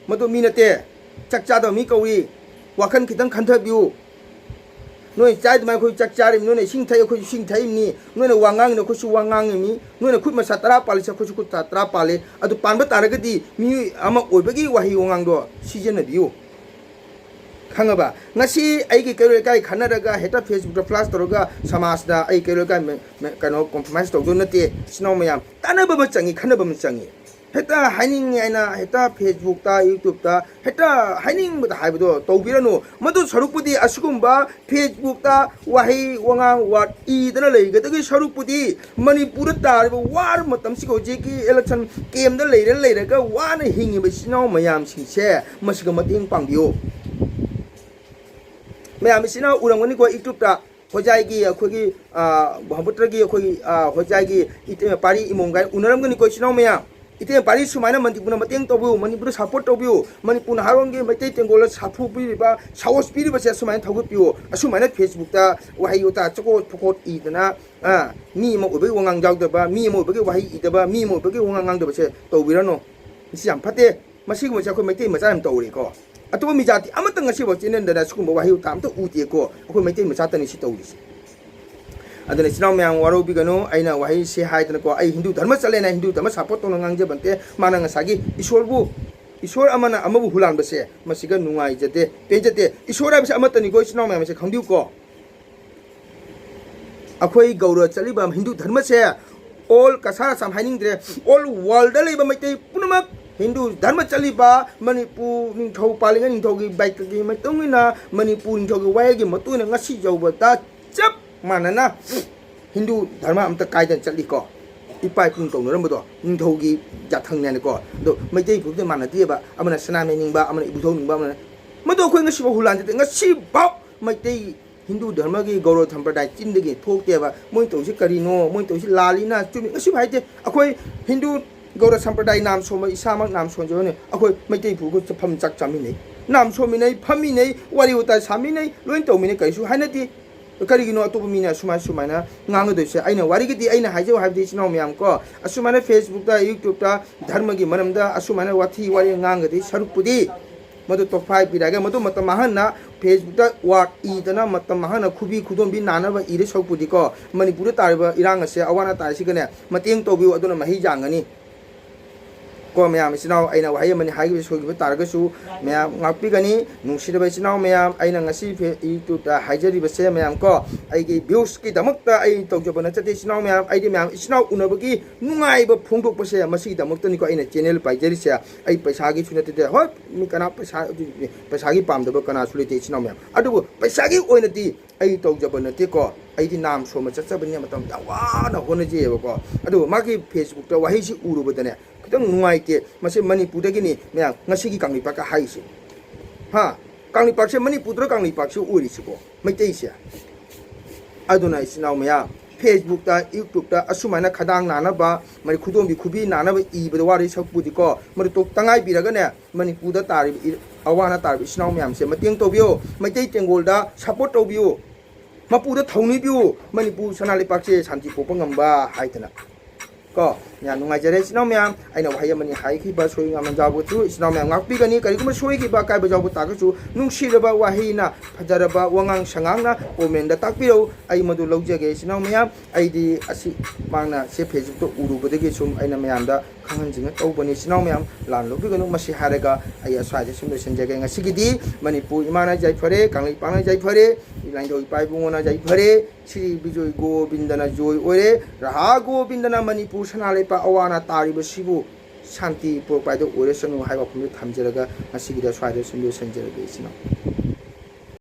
ꯃꯗꯨ ꯃꯤ ꯅꯠꯇꯦ꯫ ꯆꯥꯛ ꯆꯥꯗꯕ ꯃꯤ ꯀꯧꯏ꯫ ꯋꯥꯈꯜ ꯈꯤꯇꯪ ꯈꯟꯊꯕꯤꯌꯨ꯫ ꯅꯣꯏ ꯆꯥꯏ ꯑꯗꯨꯃꯥꯏꯅ ꯑꯩꯈꯣꯏ ꯆꯥꯛ ꯆꯥꯔꯤꯕꯅꯤ, ꯅꯣꯏꯅ ꯏꯁꯤꯡ ꯊꯛꯏ, ꯑꯩꯈꯣꯏꯁꯨ ꯏꯁꯤꯡ ꯊꯛꯏꯕꯅꯤ, ꯅꯣꯏꯅ ꯋꯥ ꯉꯥꯡꯉꯤꯅ ꯑꯩꯈꯣꯏꯁꯨ ꯋꯥ ꯉꯥꯡꯉꯤꯕꯅꯤ, ꯅꯣꯏꯅ ꯈꯨꯠ ꯃꯁꯥ ꯇꯔꯥ ꯄꯥꯜꯂꯤꯁꯦ ꯑꯩꯈꯣꯏꯁꯨ ꯈꯨꯠ ꯇꯔꯥ ꯄꯥꯜꯂꯤ꯫ ꯑꯗꯨ ꯄꯥꯟꯕ ꯇꯥꯔꯒꯗꯤ ꯃꯤꯑꯣꯏ ꯑꯃ ꯑꯣꯏꯕꯒꯤ ꯋꯥꯍꯩ ꯋꯥꯉꯥꯡꯗꯣ ꯁꯤꯖꯤꯟꯅꯕꯤꯌꯨ꯫ ꯈꯪꯉꯕ? ꯉꯁꯤ ꯑꯩꯒꯤ ꯀꯩꯔꯣꯜ ꯂꯩꯀꯥꯏ ꯈꯟꯅꯔꯒ ꯍꯦꯛꯇ Facebookꯇ flash ꯇꯧꯔꯒ ꯁꯃꯥꯖꯇ ꯑꯩ ꯀꯩꯔꯣꯜ ꯂꯩꯀꯥꯏ ꯃ-, ꯃ-, ꯀꯩꯅꯣ, compromise ꯇꯧꯗꯧ ꯅꯠꯇꯦ꯫ ꯏꯆꯤꯟ ꯏꯅꯥꯎ ꯃꯌꯥꯝ, ꯇꯥꯟꯅꯕ ꯑꯃ ꯆꯪꯉꯤ, ꯈꯟꯅꯕ ꯑꯃ ꯆꯪꯉꯤ꯫ ꯍꯦꯛꯇ ꯍꯥꯏꯅꯤꯡꯉꯦ ꯍꯥꯏꯅ ꯍꯦꯛꯇ Facebookꯇ, YouTubeꯇ ꯍꯦꯛꯇ ꯍꯥꯏꯅꯤꯡꯕꯗ ꯍꯥꯏꯕꯗꯣ ꯇꯧꯕꯤꯔꯅꯨ꯫ ꯃꯗꯨ ꯁꯔꯨꯛꯄꯨꯗꯤ ꯑꯁꯤꯒꯨꯝꯕ Facebookꯇ ꯋꯥꯍꯩ ꯋꯥꯉꯥꯡ ꯋꯥ ꯏꯗꯅ ꯂꯩꯒꯗꯒꯤ ꯁꯔꯨꯛꯄꯨꯗꯤ ꯃꯅꯤꯄꯨꯔꯗ ꯇꯥꯔꯤꯕ ꯋꯥꯔꯕ ꯃꯇꯝꯁꯤꯒ ꯍꯧꯖꯤꯛꯀꯤ election campꯇ ꯂꯩꯔ ꯂꯩꯔꯒ ꯋꯥꯅ ꯍꯤꯡꯉꯤꯕ ꯏꯆꯤꯟ ꯏꯅꯥꯎ ꯃꯌꯥꯝꯁꯤꯡꯁꯦ ꯃꯁꯤꯒ ꯃꯇꯦꯡ ꯄꯥꯡꯕꯤꯌꯨ꯫ ꯃꯌꯥꯝ ꯏꯆꯤꯟ ꯏꯅꯥꯎ ꯎꯔꯝꯒꯅꯤꯀꯣ YouTubeꯇ꯫ ꯍꯣꯖꯥꯏꯒꯤ ꯑꯩꯈꯣꯏꯒꯤ, ꯑ, ꯕ꯭ꯔꯍꯃꯄꯨꯇ꯭ꯔꯒꯤ ꯑꯩꯈꯣꯏꯒꯤ, ꯑ, ꯍꯣꯖꯥꯏꯒꯤ ꯏꯇꯦ-, ꯄꯥꯔꯤ ꯏꯃꯣꯝꯒꯥꯏ ꯎꯅꯔꯝꯒꯅꯤꯀꯣ ꯏꯆꯤꯟ ꯏꯅꯥꯎ ꯃꯌꯥꯝ꯫ ꯏꯇꯦ ꯄꯥꯔꯤ ꯁꯨꯃꯥꯏꯅ ꯃꯅꯤꯄꯨꯔꯅ ꯃꯇꯦꯡ ꯇꯧꯕꯤꯌꯨ, ꯃꯅꯤꯄꯨꯔꯗ support ꯇꯧꯕꯤꯌꯨ, ꯃꯅꯤꯄꯨꯔ ꯅꯍꯥꯔꯣꯟꯒꯤ ꯃꯩꯇꯩ ꯇꯦꯡꯒꯣꯜꯗ ꯁꯥꯐꯨ ꯄꯤꯔꯤꯕ, ꯁꯥꯍꯣꯁ ꯄꯤꯔꯤꯕꯁꯦ ꯁꯨꯃꯥꯏꯅ ꯊꯧꯒꯠꯄꯤꯌꯨ꯫ ꯑꯁꯨꯃꯥꯏꯅ Facebookꯇ ꯋꯥꯍꯩ ꯋꯥꯇꯥ ꯆꯀꯣꯠ ꯐꯀꯣꯠ ꯏꯗꯅ, ꯑ, ꯃꯤ ꯑꯃ ꯑꯣꯏꯕꯒꯤ ꯋꯥꯉꯥꯡ ꯌꯥꯎꯗꯕ, ꯃꯤ ꯑꯃ ꯑꯣꯏꯕꯒꯤ ꯋꯥꯍꯩ ꯏꯗꯕ, ꯃꯤ ꯑꯃ ꯑꯣꯏꯕꯒꯤ ꯋꯥꯉꯥꯡ ꯉꯥꯡꯗꯕꯁꯦ ꯇꯧꯕꯤꯔꯅꯨ꯫ ꯃꯁꯤ ꯌꯥꯝ ꯐꯠꯇꯦ꯫ ꯃꯁꯤꯒꯨꯝꯕꯁꯦ ꯑꯩꯈꯣꯏ ꯃꯩꯇꯩ ꯃꯆꯥ ꯌꯥꯝ ꯇꯧꯔꯦꯀꯣ꯫ ꯑꯇꯣꯞꯄ ꯃꯤ ꯖꯥꯇꯤ ꯑꯃꯠꯇ ꯉꯁꯤꯐꯥꯎ ꯆꯦꯟꯅꯗꯅ ꯁꯤꯒꯨꯝꯕ ꯋꯥꯍꯩ ꯋꯥꯇꯥ ꯑꯝꯇ ꯎꯗꯦꯀꯣ꯫ ꯑꯩꯈꯣꯏ ꯃꯩꯇꯩ ꯃꯆꯥꯇꯅꯤ ꯁꯤ ꯇꯧꯔꯤꯁꯦ꯫ ꯑꯗꯨꯅ ꯏꯆꯤꯟ ꯏꯅꯥꯎ ꯃꯌꯥꯝ ꯋꯥꯔꯧꯕꯤꯒꯅꯨ, ꯑꯩꯅ ꯋꯥꯍꯩꯁꯦ ꯍꯥꯏꯗꯅꯀꯣ, ꯑꯩ ꯍꯤꯟꯗꯨ ꯙꯔꯃ ꯆꯠꯂꯦꯅ ꯍꯤꯟꯗꯨ ꯙꯔꯃ support ꯇꯧꯅ ꯉꯥꯡꯖꯕ ꯅꯠꯇꯦ꯫ ꯃꯥꯅ ꯉꯁꯥꯏꯒꯤ ꯏꯁꯣꯔꯕꯨ, ꯏꯁꯣꯔ ꯑꯃꯅ ꯑꯃꯕꯨ ꯍꯨꯂꯥꯟꯕꯁꯦ ꯃꯁꯤꯒ ꯅꯨꯡꯉꯥꯏꯖꯗꯦ, ꯄꯦꯟꯖꯗꯦ꯫ ꯏꯁꯣꯔ ꯍꯥꯏꯕꯁꯦ ꯑꯃꯠꯇꯅꯤꯀꯣ ꯏꯆꯤꯟ ꯏꯅꯥꯎ ꯃꯌꯥꯝꯁꯦ ꯈꯪꯕꯤꯌꯨꯀꯣ꯫ ꯑꯩꯈꯣꯏ ꯒꯧꯔ ꯆꯠꯂꯤꯕ ꯍꯤꯟꯗꯨ ꯙꯔꯃꯁꯦ all ꯀꯁꯥꯔ ꯑꯁꯥꯝ ꯍꯥꯏꯅꯤꯡꯗ꯭ꯔꯦ, all worldꯗ ꯂꯩꯕ ꯃꯩꯇꯩ ꯄꯨꯝꯅꯃꯛ ꯍꯤꯟꯗꯨ ꯙꯔꯃ ꯆꯠꯂꯤꯕ, ꯃꯅꯤꯄꯨꯔ ꯅꯤꯡꯊꯧ ꯄꯥꯜꯂꯤꯉꯩ ꯅꯤꯡꯊꯧꯒꯤ ꯕꯥꯏꯀꯒꯤ ꯃꯇꯨꯡ ꯏꯟꯅ ꯃꯅꯤꯄꯨꯔ ꯅꯤꯡꯊꯧꯒꯤ ꯋꯥꯌꯦꯜꯒꯤ ꯃꯇꯨꯡ ꯏꯟꯅ ꯉꯁꯤ ꯌꯧꯕꯗ ꯆꯞ ꯃꯥꯟꯅꯅ ꯍꯤꯟꯗꯨ ꯙꯔꯃ ꯑꯝꯇ ꯀꯥꯏꯗꯅ ꯆꯠꯂꯤꯀꯣ꯫ ꯏꯄꯥ ꯏꯄꯨꯅ ꯇꯧꯅꯔꯝꯕꯗꯣ ꯅꯤꯡꯊꯧꯒꯤ ꯌꯥꯊꯪꯅꯦꯅꯀꯣ꯫ ꯑꯗꯣ ꯃꯩꯇꯩ ꯐꯨꯔꯨꯞꯇ ꯃꯥꯟꯅꯗꯦꯕ, ꯑꯃꯅ ꯁꯅꯥꯃꯍꯤ ꯅꯤꯡꯕ, ꯑꯃꯅ ꯏꯕꯨꯙꯧ ꯅꯤꯡꯕ, ꯑꯃꯅ, ꯃꯗꯣ ꯑꯩꯈꯣꯏ ꯉꯁꯤꯐꯥꯎ ꯍꯨꯂꯥꯟꯖꯗꯦ꯫ ꯉꯁꯤꯐꯥꯎ ꯃꯩꯇꯩ ꯍꯤꯟꯗꯨ ꯙꯔꯃꯒꯤ ꯒꯧꯔ ꯁꯝꯄ꯭ꯔꯗꯥꯏ ꯆꯤꯟꯗꯒꯤ ꯊꯣꯛꯇꯦꯕ꯫ ꯃꯣꯏꯅ ꯇꯧꯔꯤꯁꯤ ꯀꯔꯤꯅꯣ, ꯃꯣꯏꯅ ꯇꯧꯔꯤꯁꯤ ꯂꯥꯜꯂꯤꯅ ꯆꯨꯝꯃꯤ, ꯑꯁꯤꯕꯨ ꯍꯥꯏꯗꯦ꯫ ꯑꯩꯈꯣꯏ ꯍꯤꯟꯗꯨ ꯒꯧꯔ ꯁꯝꯄ꯭ꯔꯗꯥꯏ ꯅꯥꯝ ꯁꯣꯟꯕ, ꯏꯁꯥꯃꯛ ꯅꯥꯝ ꯁꯣꯟꯖꯕꯅꯤ꯫ ꯑꯩꯈꯣꯏ ꯃꯩꯇꯩ ꯐꯨꯔꯨꯞ ꯆꯠꯐꯝ ꯆꯥꯛ ꯆꯥꯃꯤꯟꯅꯩ, ꯅꯥꯝ ꯁꯣꯟꯃꯤꯟꯅꯩ, ꯐꯝꯃꯤꯟꯅꯩ, ꯋꯥꯔꯤ ꯋꯥꯇꯥꯏ ꯁꯥꯃꯤꯟꯅꯩ, ꯂꯣꯏꯅ ꯇꯧꯃꯤꯟꯅꯩ, ꯀꯔꯤꯁꯨ ꯍꯥꯏꯅꯗꯦ꯫ ꯀꯔꯤꯒꯤꯅꯣ ꯑꯇꯣꯞꯄ ꯃꯤꯅ ꯑꯁꯨꯃꯥꯏ ꯁꯨꯃꯥꯏꯅ ꯉꯥꯡꯒꯗꯣꯏꯁꯦ? ꯑꯩꯅ ꯋꯥꯔꯤꯒꯤꯗꯤ ꯑꯩꯅ ꯍꯥꯏꯖꯧ ꯍꯥꯏꯕꯗꯤ, ꯏꯆꯤꯟ ꯏꯅꯥꯎ ꯃꯌꯥꯝ ꯀꯣ, ꯑꯁꯨꯃꯥꯏꯅ Facebook ꯇ, YouTube ꯇ ꯙꯔꯃꯒꯤ ꯃꯔꯝꯗ ꯑꯁꯨꯃꯥꯏꯅ ꯋꯥꯊꯤ ꯋꯥꯔꯦꯡ ꯉꯥꯡꯒꯗꯣꯏ ꯁꯔꯨꯛꯄꯨꯗꯤ, ꯃꯗꯨ ꯇꯣꯛꯐꯥꯏ ꯄꯤꯔꯛꯑꯒ ꯃꯗꯨ ꯃꯇꯝ ꯃꯥꯡꯍꯟꯅ Facebook ꯇ ꯋꯥꯔ ꯏꯗꯅ ꯃꯇꯝ ꯃꯥꯡꯍꯟꯅ ꯈꯨꯕꯤ ꯈꯨꯗꯣꯝꯕꯤ ꯅꯥꯅꯕ ꯏꯔꯦ ꯁꯔꯨꯛꯄꯨꯗꯤꯀꯣ, ꯃꯅꯤꯄꯨꯔꯗ ꯇꯥꯔꯤꯕ ꯏꯔꯥꯡ ꯑꯁꯦ, ꯑꯋꯥ ꯑꯅꯥ ꯇꯥꯔꯤꯁꯤꯒꯅꯦ ꯃꯇꯦꯡ ꯇꯧꯕꯤꯌꯨ, ꯑꯗꯨꯅ ꯃꯍꯩ ꯌꯥꯡꯒꯅꯤ꯫ ꯀꯣ ꯃꯌꯥꯝ ꯏꯆꯤꯟ ꯏꯅꯥꯎ, ꯑꯩꯅ ꯋꯥꯍꯩ ꯑꯃꯅꯤ ꯍꯥꯏꯈꯤꯕ ꯁꯣꯏꯈꯤꯕ ꯇꯥꯔꯒꯁꯨ ꯃꯌꯥꯝ ꯉꯥꯛꯄꯤꯒꯅꯤ꯫ ꯅꯨꯡꯁꯤꯔꯕ ꯏꯆꯤꯟ ꯏꯅꯥꯎ ꯃꯌꯥꯝ, ꯑꯩꯅ ꯉꯁꯤ ꯐꯦ-, YouTube ꯇ ꯍꯥꯏꯖꯔꯤꯕꯁꯦ ꯃꯌꯥꯝ ꯀꯣ, ꯑꯩꯒꯤ views ꯀꯤꯗꯃꯛꯇ ꯑꯩ ꯇꯧꯖꯕ ꯅꯠꯆꯗꯦ ꯏꯆꯤꯟ ꯏꯅꯥꯎ ꯃꯌꯥꯝ꯫ ꯑꯩꯗꯤ ꯃꯌꯥꯝ ꯏꯆꯤꯟ ꯏꯅꯥꯎ ꯎꯅꯕꯒꯤ ꯅꯨꯡꯉꯥꯏꯕ ꯐꯣꯡꯗꯣꯛꯄꯁꯦ ꯃꯁꯤꯒꯤꯗꯃꯛꯇꯅꯤꯀꯣ ꯑꯩꯅ channel ꯄꯥꯏꯖꯔꯤꯁꯦ꯫ ꯑꯩ ꯄꯩꯁꯥꯒꯤꯁꯨ ꯅꯠꯇꯦ꯫ ꯍꯣꯏ, ꯃꯤ ꯀꯅꯥ ꯄꯩꯁꯥ, ꯄꯩꯁꯥꯒꯤ ꯄꯥꯝꯗꯕ ꯀꯅꯥꯁꯨ ꯂꯩꯇꯦ ꯏꯆꯤꯟ ꯏꯅꯥꯎ ꯃꯌꯥꯝ꯫ ꯑꯗꯨꯕꯨ ꯄꯩꯁꯥꯒꯤ ꯑꯣꯏꯅꯗꯤ ꯑꯩ ꯇꯧꯖꯕ ꯅꯠꯇꯦꯀꯣ꯫ ꯑꯩꯗꯤ ꯅꯥꯝ ꯁꯣꯟꯕ ꯆꯠꯆꯕꯅꯤꯅ ꯃꯇꯝ ꯌꯥꯝ ꯋꯥꯅ ꯍꯣꯠꯅꯖꯩꯑꯕꯀꯣ꯫ ꯑꯗꯨꯕꯨ ꯃꯥꯒꯤ Facebook ꯇ ꯋꯥꯍꯩꯁꯤ ꯎꯔꯨꯕꯗꯅꯦ ꯈꯤꯇꯪ ꯅꯨꯡꯉꯥꯏꯇꯦ꯫ ꯃꯁꯤ ꯃꯅꯤꯄꯨꯔꯗꯒꯤꯅꯤ ꯃꯌꯥꯝ, ꯉꯁꯤꯒꯤ ꯀꯪꯂꯩꯄꯥꯛꯀ ꯍꯥꯏꯔꯤꯁꯦ꯫ ꯍꯥ? ꯀꯪꯂꯩꯄꯥꯛꯁꯦ ꯃꯅꯤꯄꯨꯔꯗ ꯀꯪꯂꯩꯄꯥꯛꯁꯦ ꯑꯣꯏꯔꯤꯁꯤꯀꯣ, ꯃꯩꯇꯩꯁꯦ꯫ ꯑꯗꯨꯅ ꯏꯆꯤꯟ ꯏꯅꯥꯎ ꯃꯌꯥꯝ, Facebook ꯇ, YouTube ꯇ ꯑꯁꯨꯃꯥꯏꯅ ꯈꯗꯥꯡ ꯅꯥꯅꯕ, ꯃꯔꯤ ꯈꯨꯗꯣꯝꯕꯤ ꯈꯨꯕꯤ ꯅꯥꯅꯕ ꯏꯕꯗ ꯋꯥꯔꯤ ꯁꯛꯄꯨꯗꯤꯀꯣ, ꯃꯗꯨ ꯇꯣꯛ ꯇꯉꯥꯏ ꯄꯤꯔꯒꯅꯦ, ꯃꯅꯤꯄꯨꯔꯗ ꯇꯥꯔꯤꯕ ꯏ-, ꯑꯋꯥ ꯑꯅꯥ ꯇꯥꯔꯤꯕ ꯏꯆꯤꯟ ꯏꯅꯥꯎ ꯃꯌꯥꯝꯁꯦ ꯃꯇꯦꯡ ꯇꯧꯕꯤꯌꯨ꯫ ꯃꯩꯇꯩ ꯇꯦꯡꯒꯣꯜꯗ support ꯇꯧꯕꯤꯌꯨ꯫ ꯃꯄꯨꯗ ꯊꯧꯅꯤꯕꯤꯌꯨ, ꯃꯅꯤꯄꯨꯔ ꯁꯅꯥ ꯂꯩꯄꯥꯛꯁꯦ ꯁꯥꯟꯇꯤ ꯄꯨꯔꯛꯄ ꯉꯝꯕ ꯍꯥꯏꯗꯅ꯫ ꯀꯣ, ꯌꯥꯝ ꯅꯨꯡꯉꯥꯏꯖꯔꯦ ꯏꯆꯤꯟ ꯏꯅꯥꯎ ꯃꯌꯥꯝ꯫ ꯑꯩꯅ ꯋꯥꯍꯩ ꯑꯃꯅꯤ ꯍꯥꯏꯈꯤꯕ ꯁꯣꯏ ꯉꯥꯝ ꯌꯥꯎꯕꯁꯨ ꯏꯆꯤꯟ ꯏꯅꯥꯎ ꯃꯌꯥꯝ ꯉꯥꯛꯄꯤꯒꯅꯤ꯫ ꯀꯔꯤꯒꯨꯝꯕ ꯁꯣꯏꯈꯤꯕ ꯑꯀꯥꯏꯕ ꯌꯥꯎꯕ ꯇꯥꯔꯒꯁꯨ ꯅꯨꯡꯁꯤꯔꯕ ꯋꯥꯍꯩꯅ, ꯐꯖꯔꯕ ꯋꯥꯉꯥꯡ ꯁꯉꯥꯡꯅ comment ꯇ ꯇꯥꯛꯄꯤꯔꯛꯎ꯫ ꯑꯩ ꯃꯗꯨ ꯂꯧꯖꯒꯦ ꯏꯆꯤꯟ ꯏꯅꯥꯎ ꯃꯌꯥꯝ꯫ ꯑꯩꯗꯤ ꯑꯁꯤ ꯃꯥꯡꯅ ꯁꯤ Facebook ꯇ ꯎꯔꯨꯕꯗꯒꯤ ꯁꯨꯝ ꯑꯩꯅ ꯃꯌꯥꯝꯗ ꯈꯪꯍꯟꯖꯅꯤꯡꯉ ꯇꯧꯕꯅꯤ꯫ ꯏꯆꯤꯟ ꯏꯅꯥꯎ ꯃꯌꯥꯝ ꯂꯥꯟ ꯂꯧꯕꯤꯒꯅꯨ꯫ ꯃꯁꯤ ꯍꯥꯏꯔꯒ ꯑꯩ ꯑꯁ꯭ꯋꯥꯏꯗ ꯁꯨꯝ ꯂꯣꯏꯁꯤꯟꯖꯒꯦ꯫ ꯉꯁꯤꯒꯤꯗꯤ ꯃꯅꯤꯄꯨꯔ ꯏꯃꯥꯅ ꯌꯥꯏꯐꯔꯦ, ꯀꯪꯂꯩꯄꯥꯛꯅ ꯌꯥꯏꯐꯔꯦ, ꯂꯥꯏꯅꯤꯡꯊꯧ ꯏꯄꯥ ꯏꯕꯨꯡꯉꯣꯅ ꯌꯥꯏꯐꯔꯦ, ꯁ꯭ꯔꯤ ꯕꯤꯖꯣꯏ ꯒꯣꯕꯤꯟꯗꯅ ꯖꯣꯏ ꯑꯣꯏꯔꯦ, ꯔꯥꯍꯥ ꯒꯣꯕꯤꯟꯗꯅ ꯃꯅꯤꯄꯨꯔ ꯁꯅꯥ ꯂꯩꯄꯥꯛ ꯑꯋꯥ ꯑꯅꯥ ꯇꯥꯔꯤꯕꯁꯤꯕꯨ ꯁꯥꯟꯇꯤ ꯄꯨꯔꯛꯄ ꯍꯥꯏꯗꯣ ꯑꯣꯏꯔꯁꯅꯨ ꯍꯥꯏꯕ ꯋꯥꯐꯝꯗꯨ ꯊꯝꯖꯔꯒ ꯉꯁꯤꯒꯤꯗꯤ ꯑꯁ꯭ꯋꯥꯏꯗ ꯁꯨꯝ ꯂꯣꯏꯁꯤꯟꯖꯔꯒꯦ ꯏꯆꯤꯟ ꯏꯅꯥꯎ꯫